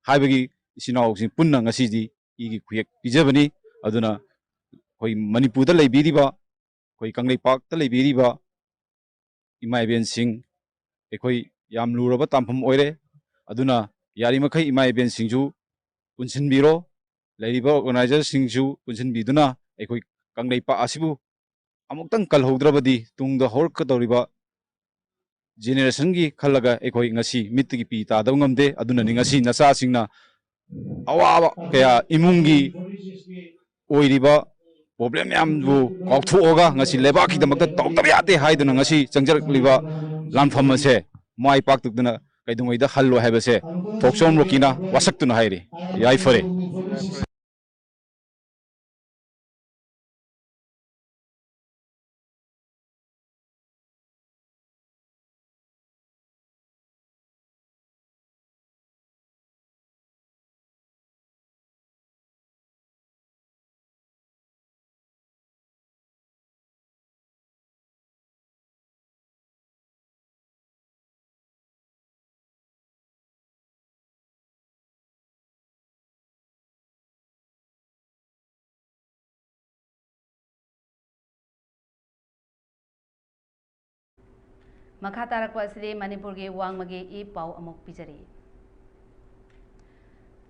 ꯍꯥꯏꯕꯒꯤ ꯏꯆꯤꯟ ꯏꯅꯥꯎꯁꯤꯡ ꯄꯨꯟꯅ ꯉꯁꯤꯗꯤ ꯏꯒꯤ ꯈꯨꯌꯦꯛ ꯄꯤꯖꯕꯅꯤ꯫ ꯑꯗꯨꯅ ꯑꯩꯈꯣꯏ ꯃꯅꯤꯄꯨꯔꯗ ꯂꯩꯕꯤꯔꯤꯕ, ꯑꯩꯈꯣꯏ ꯀꯪꯂꯩꯄꯥꯛꯇ ꯂꯩꯕꯤꯔꯤꯕ ꯏꯃꯥ ꯏꯕꯦꯟꯁꯤꯡ, ꯑꯩꯈꯣꯏ ꯌꯥꯝ ꯂꯨꯔꯕ ꯇꯥꯟꯐꯝ ꯑꯣꯏꯔꯦ꯫ ꯑꯗꯨꯅ ꯌꯥꯔꯤꯃꯈꯩ ꯏꯃꯥ ꯏꯕꯦꯟꯁꯤꯡꯁꯨ ꯄꯨꯟꯁꯤꯟꯕꯤꯔꯣ, ꯂꯩꯔꯤꯕ ꯑꯣꯔꯒꯅꯥꯏꯖꯔꯁꯤꯡꯁꯨ ꯄꯨꯟꯁꯤꯟꯕꯤꯗꯨꯅ ꯑꯩꯈꯣꯏ ꯀꯪꯂꯩꯄꯥꯛ ꯑꯁꯤꯕꯨ ꯑꯃꯨꯛꯇꯪ ꯀꯜꯍꯧꯗ꯭ꯔꯕꯗꯤ ꯇꯨꯡꯗ ꯍꯧꯔꯛꯀꯗꯧꯔꯤꯕ ꯖꯦꯅꯦꯔꯦꯁꯟꯒꯤ ꯈꯜꯂꯒ ꯑꯩꯈꯣꯏ ꯉꯁꯤ ꯃꯤꯠꯇꯒꯤ ꯄꯤ ꯇꯥꯗꯕ ꯉꯝꯗꯦ꯫ ꯑꯗꯨꯅꯅꯤ ꯉꯁꯤ ꯅꯆꯥꯁꯤꯡꯅ ꯑꯋꯥꯕ ꯀꯌꯥ, ꯏꯃꯨꯡꯒꯤ ꯑꯣꯏꯔꯤꯕ ꯄ꯭ꯔꯣꯕ꯭ꯂꯦꯝ ꯃꯌꯥꯝꯕꯨ ꯀꯥꯎꯊꯣꯛꯑꯒ ꯉꯁꯤ ꯂꯩꯕꯥꯛꯀꯤꯗꯃꯛꯇ ꯇꯧꯗꯕ ꯌꯥꯗꯦ ꯍꯥꯏꯗꯨꯅ ꯉꯁꯤ ꯆꯪꯖꯔꯛꯂꯤꯕ ꯂꯥꯟꯐꯝ ꯑꯁꯦ ꯃꯥꯏ ꯄꯥꯛꯇꯗꯨꯅ ꯀꯩꯗꯧꯉꯩꯗ ꯍꯜꯂꯣꯏ ꯍꯥꯏꯕꯁꯦ ꯊꯣꯛꯆꯣꯝ ꯔꯣꯀꯤꯅ ꯋꯥꯁꯛꯇꯨꯅ ꯍꯥꯏꯔꯤ꯫ ꯌꯥꯏꯐꯔꯦ꯫ ꯃꯈꯥ ꯇꯥꯔꯛꯄ ꯑꯁꯤꯗꯤ ꯃꯅꯤꯄꯨꯔꯒꯤ ꯋꯥꯡꯃꯒꯤ ꯏ ꯄꯥꯎ ꯑꯃꯨꯛ ꯄꯤꯖꯔꯤ꯫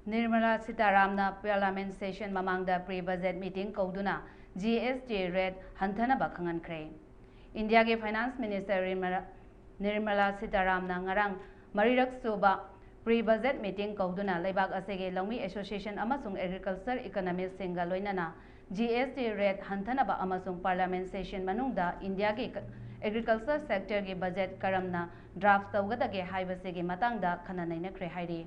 ꯅꯤꯔꯃꯂꯥ ꯁꯤꯇꯥꯔꯥꯝꯅ Parliament session ꯃꯃꯥꯡꯗ pre budget meeting ꯀꯧꯗꯨꯅ G S T rate ꯍꯟꯊꯅꯕ ꯈꯪꯍꯟꯈ꯭ꯔꯦ꯫ ꯏꯟꯗꯤꯌꯥꯒꯤ Finance Minister ꯅꯤꯔꯃꯂꯥ, ꯅꯤꯔꯃꯂꯥ ꯁꯤꯇꯥꯔꯥꯝꯅ ꯉꯔꯥꯡ ꯃꯔꯤꯔꯛ ꯁꯨꯕ pre budget meeting ꯀꯧꯗꯨꯅ ꯂꯩꯕꯥꯛ ꯑꯁꯤꯒꯤ ꯂꯧꯃꯤ association ꯑꯃꯁꯨꯡ agriculture economistꯁꯤꯡꯒ ꯂꯣꯏꯅꯅ G S T rate ꯍꯟꯊꯅꯕ ꯑꯃꯁꯨꯡ Parliament session ꯃꯅꯨꯡꯗ ꯏꯟꯗꯤꯌꯥꯒꯤ agriculture sectorꯒꯤ budget ꯀꯔꯝꯅ draft ꯇꯧꯒꯗꯒꯦ ꯍꯥꯏꯕꯁꯤꯒꯤ ꯃꯇꯥꯡꯗ ꯈꯟꯅ ꯅꯩꯅꯈ꯭ꯔꯦ ꯍꯥꯏꯔꯤ꯫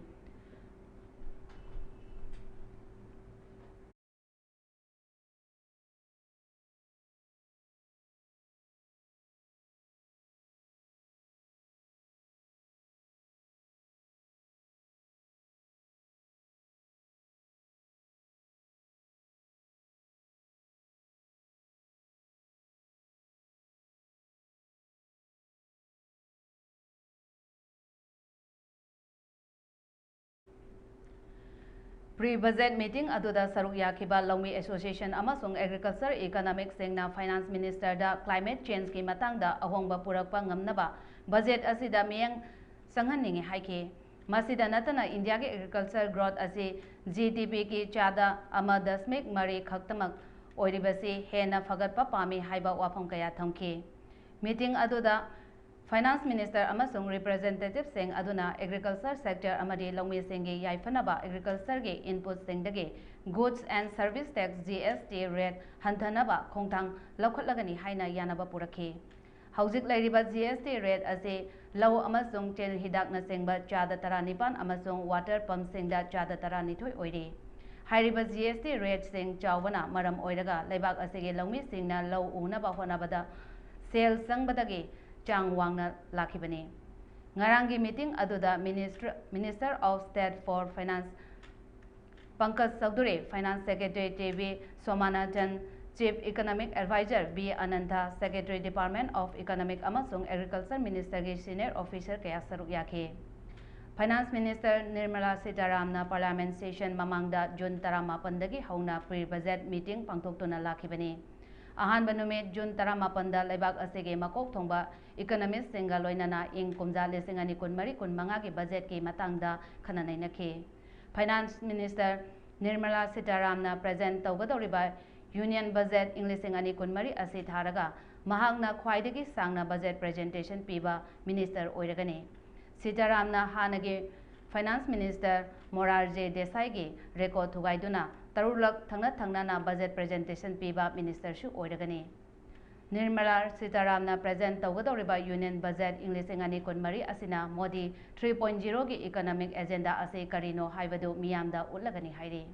Pre-budget meeting ꯑꯗꯨꯗ ꯁꯔꯨꯛ ꯌꯥꯈꯤꯕ ꯂꯧꯃꯤ association ꯑꯃꯁꯨꯡ agriculture economic ꯁꯤꯡꯅ finance minister ꯗ climate change ꯀꯤ ꯃꯇꯥꯡꯗ ꯑꯍꯣꯡꯕ ꯄꯨꯔꯛꯄ ꯉꯝꯅꯕ budget ꯑꯁꯤꯗ ꯃꯤꯠꯌꯦꯡ ꯆꯪꯍꯟꯅꯤꯡꯏ ꯍꯥꯏꯈꯤ꯫ ꯃꯁꯤꯗ ꯅꯠꯇꯅ ꯏꯟꯗꯤꯌꯥꯒꯤ agriculture growth ꯑꯁꯤ G D P ꯒꯤ ꯆꯥꯗ ꯑꯃ ꯗꯁꯃꯤꯛ ꯃꯔꯤ ꯈꯛꯇꯃꯛ ꯑꯣꯏꯔꯤꯕꯁꯤ ꯍꯦꯟꯅ ꯐꯒꯠꯄ ꯄꯥꯝꯃꯤ ꯍꯥꯏꯕ ꯋꯥꯐꯝ ꯀꯌꯥ ꯊꯝꯈꯤ꯫ Meeting ꯑꯗꯨꯗ finance minister ꯑꯃꯁꯨꯡ representative ꯁꯤꯡ ꯑꯗꯨꯅ agriculture sector ꯑꯃꯗꯤ ꯂꯧꯃꯤꯁꯤꯡꯒꯤ ꯌꯥꯏꯐꯅꯕ agriculture ꯒꯤ input ꯁꯤꯡꯗꯒꯤ goods and service tax, G S T, rate ꯍꯟꯊꯅꯕ ꯈꯣꯡꯊꯥꯡ ꯂꯧꯈꯠꯂꯒꯅꯤ ꯍꯥꯏꯅ ꯌꯥꯅꯕ ꯄꯨꯔꯛꯈꯤ꯫ ꯍꯧꯖꯤꯛ ꯂꯩꯔꯤꯕ G S T rate ꯑꯁꯤ ꯂꯧ ꯑꯃꯁꯨꯡ ꯇꯤꯜ ꯍꯤꯗꯥꯛꯅꯆꯤꯡꯕ ꯆꯥꯗ ꯇꯔꯥꯅꯤꯄꯥꯟ ꯑꯃꯁꯨꯡ water pump ꯁꯤꯡꯗ ꯆꯥꯗ ꯇꯔꯥꯅꯤꯊꯣꯏ ꯑꯣꯏꯔꯤ꯫ ꯍꯥꯏꯔꯤꯕ G S T rate ꯁꯤꯡ ꯆꯥꯎꯕꯅ ꯃꯔꯝ ꯑꯣꯏꯔꯒ ꯂꯩꯕꯥꯛ ꯑꯁꯤꯒꯤ ꯂꯧꯃꯤꯁꯤꯡꯅ ꯂꯧ ꯎꯅꯕ ꯍꯣꯠꯅꯕꯗ ꯁꯦꯜ ꯆꯪꯕꯗꯒꯤ ꯆꯥꯡ ꯋꯥꯡꯅ ꯂꯥꯛꯈꯤꯕꯅꯤ꯫ ꯉꯔꯥꯡꯒꯤ meeting ꯑꯗꯨꯗ Minister, Minister of State for Finance Pankaj Chaudhuri, Finance Secretary T V ꯁꯣꯃꯥꯅꯥꯊꯟ, Chief Economic Advisor B Anantha, Secretary Department of Economic ꯑꯃꯁꯨꯡ Agriculture Minister ꯒꯤ senior officer ꯀꯌꯥ ꯁꯔꯨꯛ ꯌꯥꯈꯤ꯫ Finance Minister Nirmala ꯁꯤꯇꯥꯔꯥꯝꯅ Parliament session ꯃꯃꯥꯡꯗ June ꯇꯔꯥꯃꯥꯄꯟꯗꯒꯤ ꯍꯧꯅ pre-budget meeting ꯄꯥꯡꯊꯣꯛꯇꯨꯅ ꯂꯥꯛꯈꯤꯕꯅꯤ꯫ ꯑꯍꯥꯟꯕ ꯅꯨꯃꯤꯠ June ꯇꯔꯥꯃꯥꯄꯟꯗ ꯂꯩꯕꯥꯛ ꯑꯁꯤꯒꯤ ꯃꯀꯣꯛ ꯊꯣꯡꯕ economist ꯁꯤꯡꯒ ꯂꯣꯏꯅꯅ ꯏꯪ ꯀꯨꯝꯖꯥ ꯂꯤꯁꯤꯡ ꯑꯅꯤ ꯀꯨꯟꯃꯔꯤ ꯀꯨꯟꯃꯉꯥꯒꯤ budget ꯀꯤ ꯃꯇꯥꯡꯗ ꯈꯟꯅ ꯅꯩꯅꯈꯤ꯫ Finance Minister Nirmala ꯁꯤꯇꯥꯔꯥꯝꯅ present ꯇꯧꯒꯗꯧꯔꯤꯕ Union Budget ꯏꯪ ꯂꯤꯁꯤꯡ ꯑꯅꯤ ꯀꯨꯟꯃꯔꯤ ꯑꯁꯤ ꯊꯥꯔꯒ ꯃꯍꯥꯛꯅ ꯈ꯭ꯋꯥꯏꯗꯒꯤ ꯁꯥꯡꯅ budget presentation ꯄꯤꯕ minister ꯑꯣꯏꯔꯒꯅꯤ꯫ ꯁꯤꯇꯥꯔꯥꯝꯅ ꯍꯥꯟꯅꯒꯤ Finance Minister ꯃꯣꯔꯥꯔꯖꯤ ꯗꯦꯁꯥꯏꯒꯤ record ꯊꯨꯒꯥꯏꯗꯨꯅ ꯇꯔꯨꯛꯂꯛ ꯊꯪꯅ ꯊꯪꯅꯅ budget presentation ꯄꯤꯕ minister ꯁꯨ ꯑꯣꯏꯔꯒꯅꯤ꯫ ꯅꯤꯔꯃꯂꯥ ꯁꯤꯇꯥꯔꯥꯝꯅ present ꯇꯧꯒꯗꯧꯔꯤꯕ Union Budget ꯏꯪ ꯂꯤꯁꯤꯡ ꯑꯅꯤ ꯀꯨꯟꯃꯔꯤ ꯑꯁꯤꯅ ꯃꯣꯗꯤ three point zero ꯒꯤ economic agenda ꯑꯁꯤ ꯀꯔꯤꯅꯣ ꯍꯥꯏꯕꯗꯨ ꯃꯤꯌꯥꯝꯗ ꯎꯠꯂꯒꯅꯤ ꯍꯥꯏꯔꯤ꯫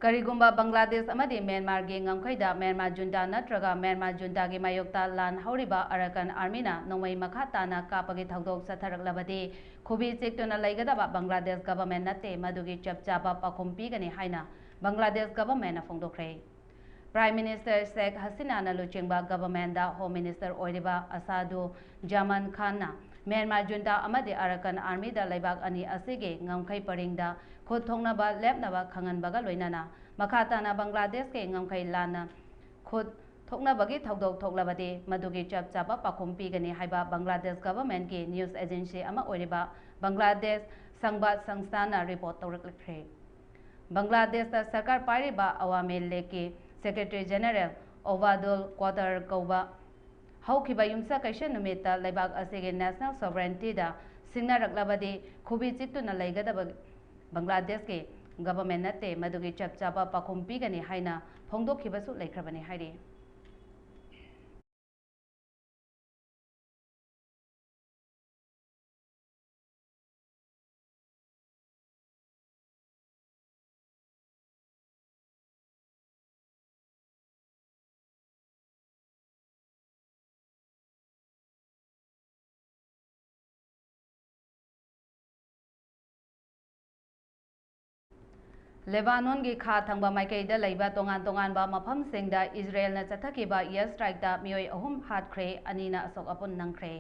ꯀꯔꯤꯒꯨꯝꯕ ꯕꯪꯒ꯭ꯂꯥꯗꯦꯁ ꯑꯃꯗꯤ ꯃ꯭ꯌꯥꯟꯃꯥꯔꯒꯤ ꯉꯝꯈꯩꯗ ꯃ꯭ꯌꯥꯟꯃꯥꯔ junta ꯅꯠꯇ꯭ꯔꯒ ꯃ꯭ꯌꯥꯟꯃꯥꯔ junta ꯒꯤ ꯃꯥꯌꯣꯛꯇ ꯂꯥꯟ ꯍꯧꯔꯤꯕ Arakan Army ꯅ ꯅꯣꯡꯃꯩ ꯃꯈꯥ ꯇꯥꯅ ꯀꯥꯞꯄꯒꯤ ꯊꯧꯗꯣꯛ ꯆꯠꯊꯔꯛꯂꯕꯗꯤ, ꯈꯨꯕꯤ ꯆꯤꯛꯇꯨꯅ ꯂꯩꯒꯗꯕ ꯕꯪꯒ꯭ꯂꯥꯗꯦꯁ government ꯅꯠꯇꯦ, ꯃꯗꯨꯒꯤ ꯆꯞ ꯆꯥꯕ ꯄꯥꯎꯈꯨꯝ ꯄꯤꯒꯅꯤ ꯍꯥꯏꯅ ꯕꯪꯒ꯭ꯂꯥꯗꯦꯁ government ꯅ ꯐꯣꯡꯗꯣꯛꯈ꯭ꯔꯦ꯫ Prime Minister Sheikh Hasinaꯅ ꯂꯨꯆꯤꯡꯕ governmentꯗ Home Minister ꯑꯣꯏꯔꯤꯕ ꯑꯁꯥꯗꯨ ꯖꯃꯥꯟ ꯈꯥꯟꯅ ꯃ꯭ꯌꯥꯟꯃꯥꯔ junta ꯑꯃꯗꯤ Arakan Armyꯗ ꯂꯩꯕꯥꯛ ꯑꯅꯤ ꯑꯁꯤꯒꯤ ꯉꯝꯈꯩ ꯄꯔꯤꯡꯗ ꯈꯨꯠ ꯊꯣꯛꯅꯕ ꯂꯦꯞꯅꯕ ꯈꯪꯍꯟꯕꯒ ꯂꯣꯏꯅꯅ ꯃꯈꯥ ꯇꯥꯅ ꯕꯪꯒ꯭ꯂꯥꯗꯦꯁꯀꯤ ꯉꯝꯈꯩ ꯂꯥꯟꯅ ꯈꯨꯠ ꯊꯣꯛꯅꯕꯒꯤ ꯊꯧꯗꯣꯛ ꯊꯣꯛꯂꯕꯗꯤ ꯃꯗꯨꯒꯤ ꯆꯞ ꯆꯥꯕ ꯄꯥꯎꯈꯨꯝ ꯄꯤꯒꯅꯤ ꯍꯥꯏꯕ ꯕꯪꯒ꯭ꯂꯥꯗꯦꯁ governmentꯀꯤ news agency ꯑꯃ ꯑꯣꯏꯔꯤꯕ ꯕꯪꯒ꯭ꯂꯥꯗꯦꯁ ꯁꯪꯕꯥꯗ ꯁꯪꯁꯊꯥꯅ report ꯇꯧꯔꯛꯈ꯭ꯔꯦ꯫ ꯕꯪꯒ꯭ꯂꯥꯗꯦꯁꯇ ꯁꯔꯀꯥꯔ ꯄꯥꯏꯔꯤꯕ ꯑꯋꯥꯃꯤ ꯂꯤꯒꯀꯤ Secretary General ꯑꯣꯕꯥꯗꯨꯜ ꯀ꯭ꯋꯥꯇꯔ ꯀꯧꯕ ꯍꯧꯈꯤꯕ ꯌꯨꯝꯁꯀꯩꯁ ꯅꯨꯃꯤꯠꯇ ꯂꯩꯕꯥꯛ ꯑꯁꯤꯒꯤ national sovereigntyꯗ ꯁꯤꯡꯅꯔꯛꯂꯕꯗꯤ ꯈꯨꯕꯤ ꯆꯤꯛꯇꯨꯅ ꯂꯩꯒꯗꯕ ꯕꯪꯒ꯭ꯂꯥꯗꯦꯁꯀꯤ government ꯅꯠꯇꯦ, ꯃꯗꯨꯒꯤ ꯆꯞ ꯆꯥꯕ ꯄꯥꯎꯈꯨꯝ ꯄꯤꯒꯅꯤ ꯍꯥꯏꯅ ꯐꯣꯡꯗꯣꯛꯈꯤꯕꯁꯨ ꯂꯩꯈ꯭ꯔꯕꯅꯤ ꯍꯥꯏꯔꯤ꯫ ꯂꯦꯕꯥꯅꯣꯟꯒꯤ ꯈꯥ ꯊꯪꯕ ꯃꯥꯏꯀꯩꯗ ꯂꯩꯕ ꯇꯣꯉꯥꯟ ꯇꯣꯉꯥꯟꯕ ꯃꯐꯝꯁꯤꯡꯗ ꯏꯖꯔꯦꯜꯅ ꯆꯠꯊꯈꯤꯕ air strikeꯇ ꯃꯤꯑꯣꯏ ꯑꯍꯨꯝ ꯍꯥꯠꯈ꯭ꯔꯦ, ꯑꯅꯤꯅ ꯑꯁꯣꯛ ꯑꯄꯟ ꯅꯪꯈ꯭ꯔꯦ꯫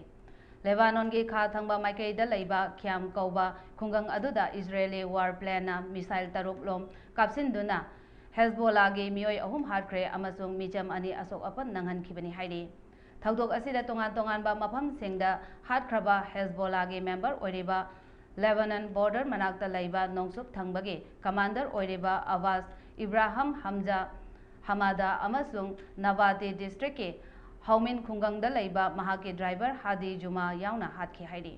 ꯂꯦꯕꯥꯅꯣꯟꯒꯤ ꯈꯥ ꯊꯪꯕ ꯃꯥꯏꯀꯩꯗ ꯂꯩꯕ ꯈ꯭ꯌꯥꯝ ꯀꯧꯕ ꯈꯨꯡꯒꯪ ꯑꯗꯨꯗ ꯏꯖꯔꯦꯂꯤ war planeꯅ missile ꯇꯔꯨꯛ ꯂꯣꯝ ꯀꯥꯞꯁꯤꯟꯗꯨꯅ ꯍꯦꯖꯕꯣꯂꯥꯒꯤ ꯃꯤꯑꯣꯏ ꯑꯍꯨꯝ ꯍꯥꯠꯈ꯭ꯔꯦ ꯑꯃꯁꯨꯡ ꯃꯤꯆꯝ ꯑꯅꯤ ꯑꯁꯣꯛ ꯑꯄꯟ ꯅꯪꯍꯟꯈꯤꯕꯅꯤ ꯍꯥꯏꯔꯤ꯫ ꯊꯧꯗꯣꯛ ꯑꯁꯤꯗ ꯇꯣꯉꯥꯟ ꯇꯣꯉꯥꯟꯕ ꯃꯐꯝꯁꯤꯡꯗ ꯍꯥꯠꯈ꯭ꯔꯕ ꯍꯦꯖꯕꯣꯂꯥꯒꯤ member ꯑꯣꯏꯔꯤꯕ Lebanon border ꯃꯅꯥꯛꯇ ꯂꯩꯕ ꯅꯣꯡꯆꯨꯞ ꯊꯪꯕꯒꯤ commander ꯑꯣꯏꯔꯤꯕ ꯑꯕꯥꯁ ꯏꯕ꯭ꯔꯥꯍꯝ ꯍꯝꯖꯥ ꯍꯃꯥꯗꯥ ꯑꯃꯁꯨꯡ ꯅꯕꯥꯇꯤ districtꯀꯤ ꯍꯧꯃꯤꯟ ꯈꯨꯡꯒꯪꯗ ꯂꯩꯕ ꯃꯍꯥꯛꯀꯤ driver ꯍꯥꯗꯤ ꯖꯨꯃꯥ ꯌꯥꯎꯅ ꯍꯥꯠꯈꯤ ꯍꯥꯏꯔꯤ꯫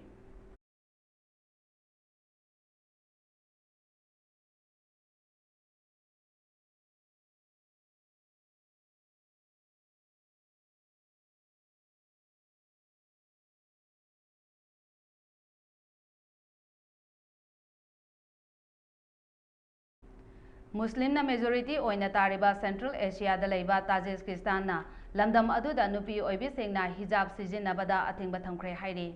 ꯃꯨꯁꯂꯤꯝꯅ majority ꯑꯣꯏꯅ ꯇꯥꯔꯤꯕ Central Asiaꯗ ꯂꯩꯕ ꯇꯥꯖꯤꯛꯁ꯭ꯇꯥꯟꯅ ꯂꯝꯗꯝ ꯑꯗꯨꯗ ꯅꯨꯄꯤ ꯑꯣꯏꯕꯤꯁꯤꯡꯅ hijab ꯁꯤꯖꯤꯟꯅꯕꯗ ꯑꯊꯤꯡꯕ ꯊꯝꯈ꯭ꯔꯦ ꯍꯥꯏꯔꯤ꯫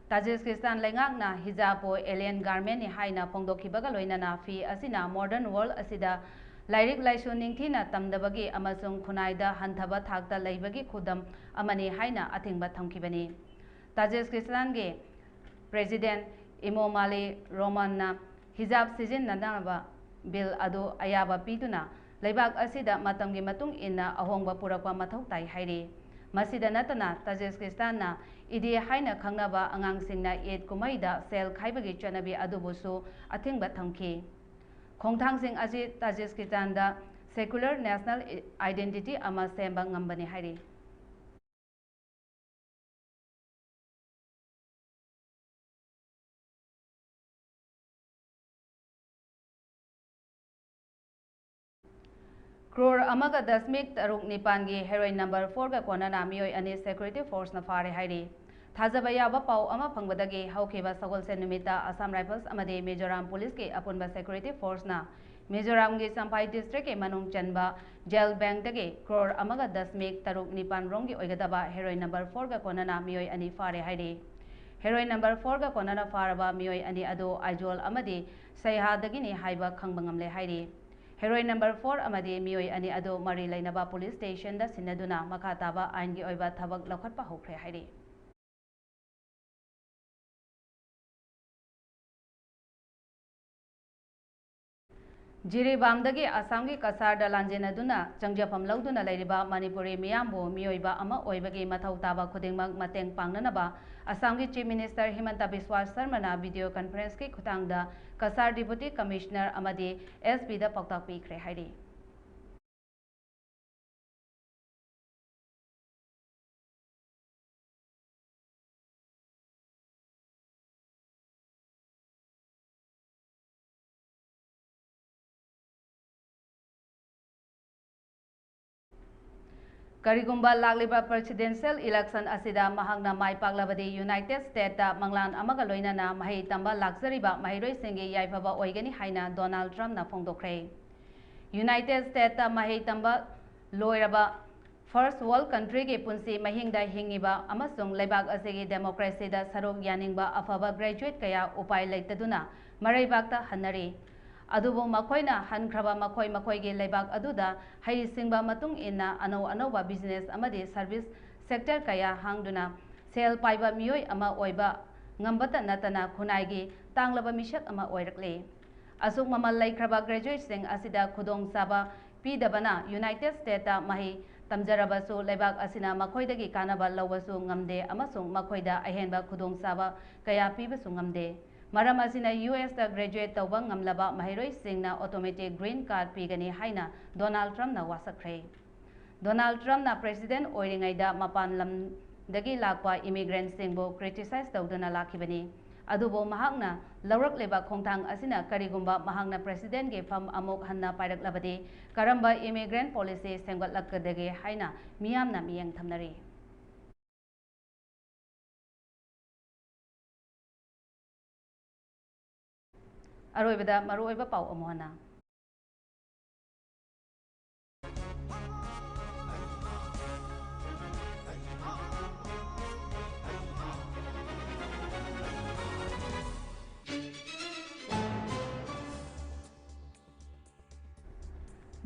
ꯇꯥꯖꯤꯛꯁ꯭ꯇꯥꯟ ꯂꯩꯉꯥꯛꯅ hijabꯄꯨ alien garmentꯅꯤ ꯍꯥꯏꯅ ꯐꯣꯡꯗꯣꯛꯈꯤꯕꯒ ꯂꯣꯏꯅꯅ ꯐꯤ ꯑꯁꯤꯅ modern world ꯑꯁꯤꯗ ꯂꯥꯏꯔꯤꯛ ꯂꯥꯏꯁꯨ ꯅꯤꯡꯊꯤꯅ ꯇꯝꯗꯕꯒꯤ ꯑꯃꯁꯨꯡ ꯈꯨꯟꯅꯥꯏꯗ ꯍꯟꯊꯕ ꯊꯥꯛꯇ ꯂꯩꯕꯒꯤ ꯈꯨꯗꯝ ꯑꯃꯅꯤ ꯍꯥꯏꯅ ꯑꯊꯤꯡꯕ ꯊꯝꯈꯤꯕꯅꯤ꯫ ꯇꯥꯖꯤꯛꯁ꯭ꯇꯥꯟꯒꯤ President Emomali Rahmonꯅ ꯍꯤꯖꯥꯕ ꯁꯤꯖꯤꯟꯅꯅꯕ ꯕꯤꯜ ꯑꯗꯨ ꯑꯌꯥꯕ ꯄꯤꯗꯨꯅ ꯂꯩꯕꯥꯛ ꯑꯁꯤꯗ ꯃꯇꯝꯒꯤ ꯃꯇꯨꯡ ꯏꯟꯅ ꯑꯍꯣꯡꯕ ꯄꯨꯔꯛꯄ ꯃꯊꯧ ꯇꯥꯏ ꯍꯥꯏꯔꯤ꯫ ꯃꯁꯤꯗ ꯅꯠꯇꯅ, ꯇꯥꯖꯤꯛꯁ꯭ꯇꯥꯟꯅ ꯏꯗꯤ ꯍꯥꯏꯅ ꯈꯪꯅꯕ ꯑꯉꯥꯡꯁꯤꯡꯅ ꯏꯗ ꯀꯨꯝꯍꯩꯗ ꯁꯦꯜ ꯈꯥꯏꯕꯒꯤ ꯆꯠꯅꯕꯤ ꯑꯗꯨꯕꯨꯁꯨ ꯑꯊꯤꯡꯕ ꯊꯝꯈꯤ꯫ ꯈꯣꯡꯊꯥꯡꯁꯤꯡ ꯑꯁꯤ ꯇꯥꯖꯤꯛꯁ꯭ꯇꯥꯟꯗ secular national identity ꯑꯃ ꯁꯦꯝꯕ ꯉꯝꯕꯅꯤ ꯍꯥꯏꯔꯤ꯫ ꯀ꯭ꯔꯣꯔ ꯑꯃꯒ ꯗꯁꯃꯤꯛ ꯇꯔꯨꯛ ꯅꯤꯄꯥꯟꯒꯤ heroin number fourꯒ ꯀꯣꯟꯅꯅ ꯃꯤꯑꯣꯏ ꯑꯅꯤ security forceꯅ ꯐꯥꯔꯦ ꯍꯥꯏꯔꯤ꯫ ꯊꯥꯖꯕ ꯌꯥꯕ ꯄꯥꯎ ꯑꯃ ꯐꯪꯕꯗꯒꯤ ꯍꯧꯈꯤꯕ ꯁꯒꯣꯜꯁꯦꯟ ꯅꯨꯃꯤꯠꯇ Assam Rifles ꯑꯃꯗꯤ Mizoram Policeꯀꯤ ꯑꯄꯨꯟꯕ security forceꯅ ꯃꯤꯖꯣꯔꯥꯝꯒꯤ ꯆꯝꯐꯥꯏ districtꯀꯤ ꯃꯅꯨꯡ ꯆꯟꯕ ꯖꯦꯜ ꯕꯦꯡꯛꯇꯒꯤ ꯀ꯭ꯔꯣꯔ ꯑꯃꯒ ꯗꯁꯃꯤꯛ ꯇꯔꯨꯛ ꯅꯤꯄꯥꯟ ꯔꯣꯝꯒꯤ ꯑꯣꯏꯒꯗꯕ heroin number fourꯒ ꯀꯣꯟꯅꯅ ꯃꯤꯑꯣꯏ ꯑꯅꯤ ꯐꯥꯔꯦ ꯍꯥꯏꯔꯤ꯫ Heroin number fourꯒ ꯀꯣꯟꯅꯅ ꯐꯥꯔꯕ ꯃꯤꯑꯣꯏ ꯑꯅꯤ ꯑꯗꯨ ꯑꯥꯏꯖꯣꯜ ꯑꯃꯗꯤ ꯁꯩꯍꯥꯗꯒꯤꯅꯤ ꯍꯥꯏꯕ ꯈꯪꯕ ꯉꯝꯂꯦ ꯍꯥꯏꯔꯤ꯫ Heroin number four ꯑꯃꯗꯤ ꯃꯤꯑꯣꯏ ꯑꯅꯤ ꯑꯗꯨ ꯃꯔꯤ ꯂꯩꯅꯕ police stationꯗ ꯁꯤꯟꯅꯗꯨꯅ ꯃꯈꯥ ꯇꯥꯕ ꯑꯥꯏꯟꯒꯤ ꯑꯣꯏꯕ ꯊꯕꯛ ꯂꯧꯈꯠꯄ ꯍꯧꯈ꯭ꯔꯦ ꯍꯥꯏꯔꯤ꯫ ꯖꯤꯔꯤꯕꯥꯝꯗꯒꯤ ꯑꯁꯥꯝꯒꯤ ꯀꯁꯥꯔꯗ ꯂꯥꯟꯖꯦꯟꯅꯗꯨꯅ ꯆꯪꯖꯐꯝ ꯂꯧꯗꯨꯅ ꯂꯩꯔꯤꯕ ꯃꯅꯤꯄꯨꯔꯤ ꯃꯤꯌꯥꯝꯕꯨ ꯃꯤꯑꯣꯏꯕ ꯑꯃ ꯑꯣꯏꯕꯒꯤ ꯃꯊꯧ ꯇꯥꯕ ꯈꯨꯗꯤꯡꯃꯛ ꯃꯇꯦꯡ ꯄꯥꯡꯅꯅꯕ ꯑꯁꯥꯝꯒꯤ Chief Minister ꯍꯤꯃꯟꯇ ꯕꯤꯁ꯭ꯋꯥ ꯁꯔꯃꯅ video conferenceꯀꯤ ꯈꯨꯠꯊꯥꯡꯗ ꯀꯁꯥꯔ Deputy Commissioner ꯑꯃꯗꯤ S Pꯗ ꯄꯥꯎꯇꯥꯛ ꯄꯤꯈ꯭ꯔꯦ ꯍꯥꯏꯔꯤ꯫ ꯀꯔꯤꯒꯨꯝꯕ ꯂꯥꯛꯂꯤꯕ presidential election ꯑꯁꯤꯗ ꯃꯍꯥꯛꯅ ꯃꯥꯏ ꯄꯥꯛꯂꯕꯗꯤ United Statesꯇ ꯃꯪꯂꯥꯟ ꯑꯃꯒ ꯂꯣꯏꯅꯅ ꯃꯍꯩ ꯇꯝꯕ ꯂꯥꯛꯆꯔꯤꯕ ꯃꯍꯩꯔꯣꯏꯁꯤꯡꯒꯤ ꯌꯥꯏꯐꯕ ꯑꯣꯏꯒꯅꯤ ꯍꯥꯏꯅ Donald Trumpꯅ ꯐꯣꯡꯗꯣꯛꯈ꯭ꯔꯦ꯫ United Statesꯇ ꯃꯍꯩ ꯇꯝꯕ ꯂꯣꯏꯔꯕ first world countryꯒꯤ ꯄꯨꯟꯁꯤ ꯃꯍꯤꯡꯗ ꯍꯤꯡꯉꯤꯕ ꯑꯃꯁꯨꯡ ꯂꯩꯕꯥꯛ ꯑꯁꯤꯒꯤ democracyꯗ ꯁꯔꯨꯛ ꯌꯥꯅꯤꯡꯕ ꯑꯐꯕ graduate ꯀꯌꯥ ꯎꯄꯥꯏ ꯂꯩꯇꯗꯨꯅ ꯃꯔꯩꯕꯥꯛꯇ ꯍꯟꯅꯔꯤ꯫ ꯑꯗꯨꯕꯨ ꯃꯈꯣꯏꯅ ꯍꯟꯈ꯭ꯔꯕ ꯃꯈꯣꯏ ꯃꯈꯣꯏꯒꯤ ꯂꯩꯕꯥꯛ ꯑꯗꯨꯗ ꯍꯩꯁꯤꯡꯕ ꯃꯇꯨꯡ ꯏꯟꯅ ꯑꯅꯧ ꯑꯅꯧꯕ business ꯑꯃꯗꯤ service sector ꯀꯌꯥ ꯍꯥꯡꯗꯨꯅ ꯁꯦꯜ ꯄꯥꯏꯕ ꯃꯤꯑꯣꯏ ꯑꯃ ꯑꯣꯏꯕ ꯉꯝꯕꯇ ꯅꯠꯇꯅ ꯈꯨꯟꯅꯥꯏꯒꯤ ꯇꯥꯡꯂꯕ ꯃꯤꯁꯛ ꯑꯃ ꯑꯣꯏꯔꯛꯂꯤ꯫ ꯑꯁꯨꯛ ꯃꯃꯜ ꯂꯩꯈ꯭ꯔꯕ graduateꯁꯤꯡ ꯑꯁꯤꯗ ꯈꯨꯗꯣꯡꯆꯥꯕ ꯄꯤꯗꯕꯅ United Statesꯇ ꯃꯍꯩ ꯇꯝꯖꯔꯕꯁꯨ ꯂꯩꯕꯥꯛ ꯑꯁꯤꯅ ꯃꯈꯣꯏꯗꯒꯤ ꯀꯥꯟꯅꯕ ꯂꯧꯕꯁꯨ ꯉꯝꯗꯦ ꯑꯃꯁꯨꯡ ꯃꯈꯣꯏꯗ ꯑꯍꯦꯟꯕ ꯈꯨꯗꯣꯡꯆꯥꯕ ꯀꯌꯥ ꯄꯤꯕꯁꯨ ꯉꯝꯗꯦ꯫ ꯃꯔꯝ ꯑꯁꯤꯅ USꯇ graduate ꯇꯧꯕ ꯉꯝꯂꯕ ꯃꯍꯩꯔꯣꯏꯁꯤꯡꯅ automatic green card ꯄꯤꯒꯅꯤ ꯍꯥꯏꯅ Donald Trumpꯅ ꯋꯥꯁꯛꯈ꯭ꯔꯦ꯫ Donald Trumpꯅ president ꯑꯣꯏꯔꯤꯉꯩꯗ ꯃꯄꯥꯟ ꯂꯝꯗꯒꯤ ꯂꯥꯛꯄ immigrantꯁꯤꯡꯕꯨ criticize ꯇꯧꯗꯨꯅ ꯂꯥꯛꯈꯤꯕꯅꯤ꯫ ꯑꯗꯨꯕꯨ ꯃꯍꯥꯛꯅ ꯂꯧꯔꯛꯂꯤꯕ ꯈꯣꯡꯊꯥꯡ ꯑꯁꯤꯅ ꯀꯔꯤꯒꯨꯝꯕ ꯃꯍꯥꯛꯅ presidentꯀꯤ ꯐꯝ ꯑꯃꯨꯛ ꯍꯟꯅ ꯄꯥꯏꯔꯛꯂꯕꯗꯤ ꯀꯔꯝꯕ immigrant policy ꯁꯦꯝꯒꯠꯂꯛꯀꯗꯒꯦ ꯍꯥꯏꯅ ꯃꯤꯌꯥꯝꯅ ꯃꯤꯠꯌꯦꯡ ꯊꯝꯅꯔꯤ꯫ ꯑꯔꯣꯏꯕꯗ ꯃꯔꯨꯑꯣꯏꯕ ꯄꯥꯎ ꯑꯃꯨꯛ ꯍꯟꯅ꯫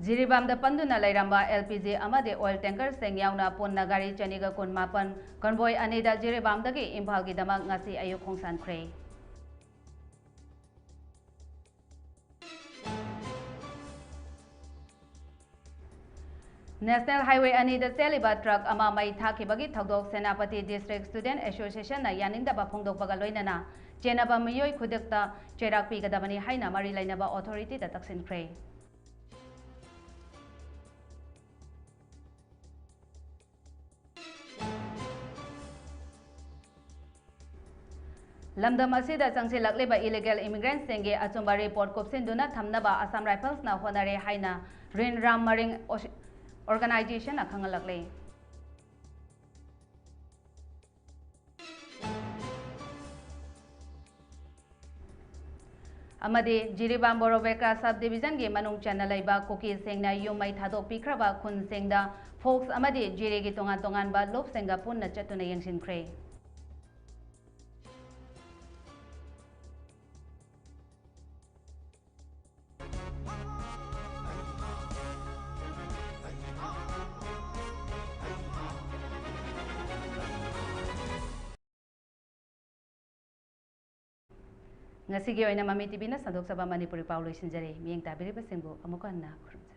ꯖꯤꯔꯤꯕꯥꯝꯗ ꯄꯟꯗꯨꯅ ꯂꯩꯔꯝꯕ LPG ꯑꯃꯗꯤ oil tankerꯁꯤꯡ ꯌꯥꯎꯅ ꯄꯨꯟꯅ ꯒꯥꯔꯤ ꯆꯅꯤꯒ ꯀꯨꯟ ꯃꯥꯄꯟ convoy ꯑꯅꯤꯗ ꯖꯤꯔꯤꯕꯥꯝꯗꯒꯤ ꯏꯝꯐꯥꯜꯒꯤꯗꯃꯛ ꯉꯁꯤ ꯑꯌꯨꯛ ꯈꯣꯡꯁꯥꯟꯈ꯭ꯔꯦ꯫ National Highway ꯑꯅꯤꯗ ꯆꯦꯜꯂꯤꯕ truck ꯑꯃ ꯃꯩ ꯊꯥꯈꯤꯕꯒꯤ ꯊꯧꯗꯣꯛ ꯁꯦꯅꯥꯄꯇꯤ District Student Associationꯅ ꯌꯥꯅꯤꯡꯗꯕ ꯐꯣꯡꯗꯣꯛꯄꯒ ꯂꯣꯏꯅꯅ ꯆꯦꯟꯅꯕ ꯃꯤꯑꯣꯏ ꯈꯨꯗꯤꯡꯃꯛꯇ ꯆꯩꯔꯥꯛ ꯄꯤꯒꯗꯕꯅꯤ ꯍꯥꯏꯅ ꯃꯔꯤ ꯂꯩꯅꯕ authorityꯗ ꯇꯛꯁꯤꯟꯈ꯭ꯔꯦ꯫ ꯂꯝꯗꯝ ꯑꯁꯤꯗ ꯆꯪꯁꯤꯜꯂꯛꯂꯤꯕ illegal immigrantꯁꯤꯡꯒꯤ ꯑꯆꯨꯝꯕ report ꯀꯨꯞꯁꯤꯟꯗꯨꯅ ꯊꯝꯅꯕ Assam Riflesꯅ ꯍꯣꯠꯅꯔꯦ ꯍꯥꯏꯅ ꯔꯤꯟ ꯔꯥꯝ ꯃꯔꯤꯡ organizationꯅ ꯈꯪꯍꯜꯂꯛꯂꯤ꯫ ꯑꯃꯗꯤ ꯖꯤꯔꯤꯕꯥꯝ ꯕꯣꯔꯣꯕꯦꯀ꯭ꯔꯥ sub divisionꯒꯤ ꯃꯅꯨꯡ ꯆꯟꯅ ꯂꯩꯕ ꯀꯨꯀꯤꯁꯤꯡꯅ ꯌꯨꯝ ꯃꯩ ꯊꯥꯗꯣꯛꯄꯤꯈ꯭ꯔꯕ ꯈꯨꯟꯁꯤꯡꯗ ꯐꯣꯛꯁ ꯑꯃꯗꯤ ꯖꯤꯔꯤꯒꯤ ꯇꯣꯉꯥꯟ ꯇꯣꯉꯥꯟꯕ ꯂꯨꯞꯁꯤꯡꯒ ꯄꯨꯟꯅ ꯆꯠꯇꯨꯅ ꯌꯦꯡꯁꯤꯟꯈ꯭ꯔꯦ꯫ ꯉꯁꯤꯒꯤ ꯑꯣꯏꯅ ꯃꯃꯤ ꯇꯤꯚꯤꯅ ꯁꯟꯗꯣꯛꯆꯕ ꯃꯅꯤꯄꯨꯔꯤ ꯄꯥꯎ ꯂꯣꯏꯁꯤꯟꯖꯔꯦ꯫ ꯃꯤꯠꯌꯦꯡ ꯇꯥꯕꯤꯔꯤꯕꯁꯤꯡꯕꯨ ꯑꯃꯨꯛ ꯍꯟꯅ ꯈꯨꯔꯨꯝꯖꯔꯤ꯫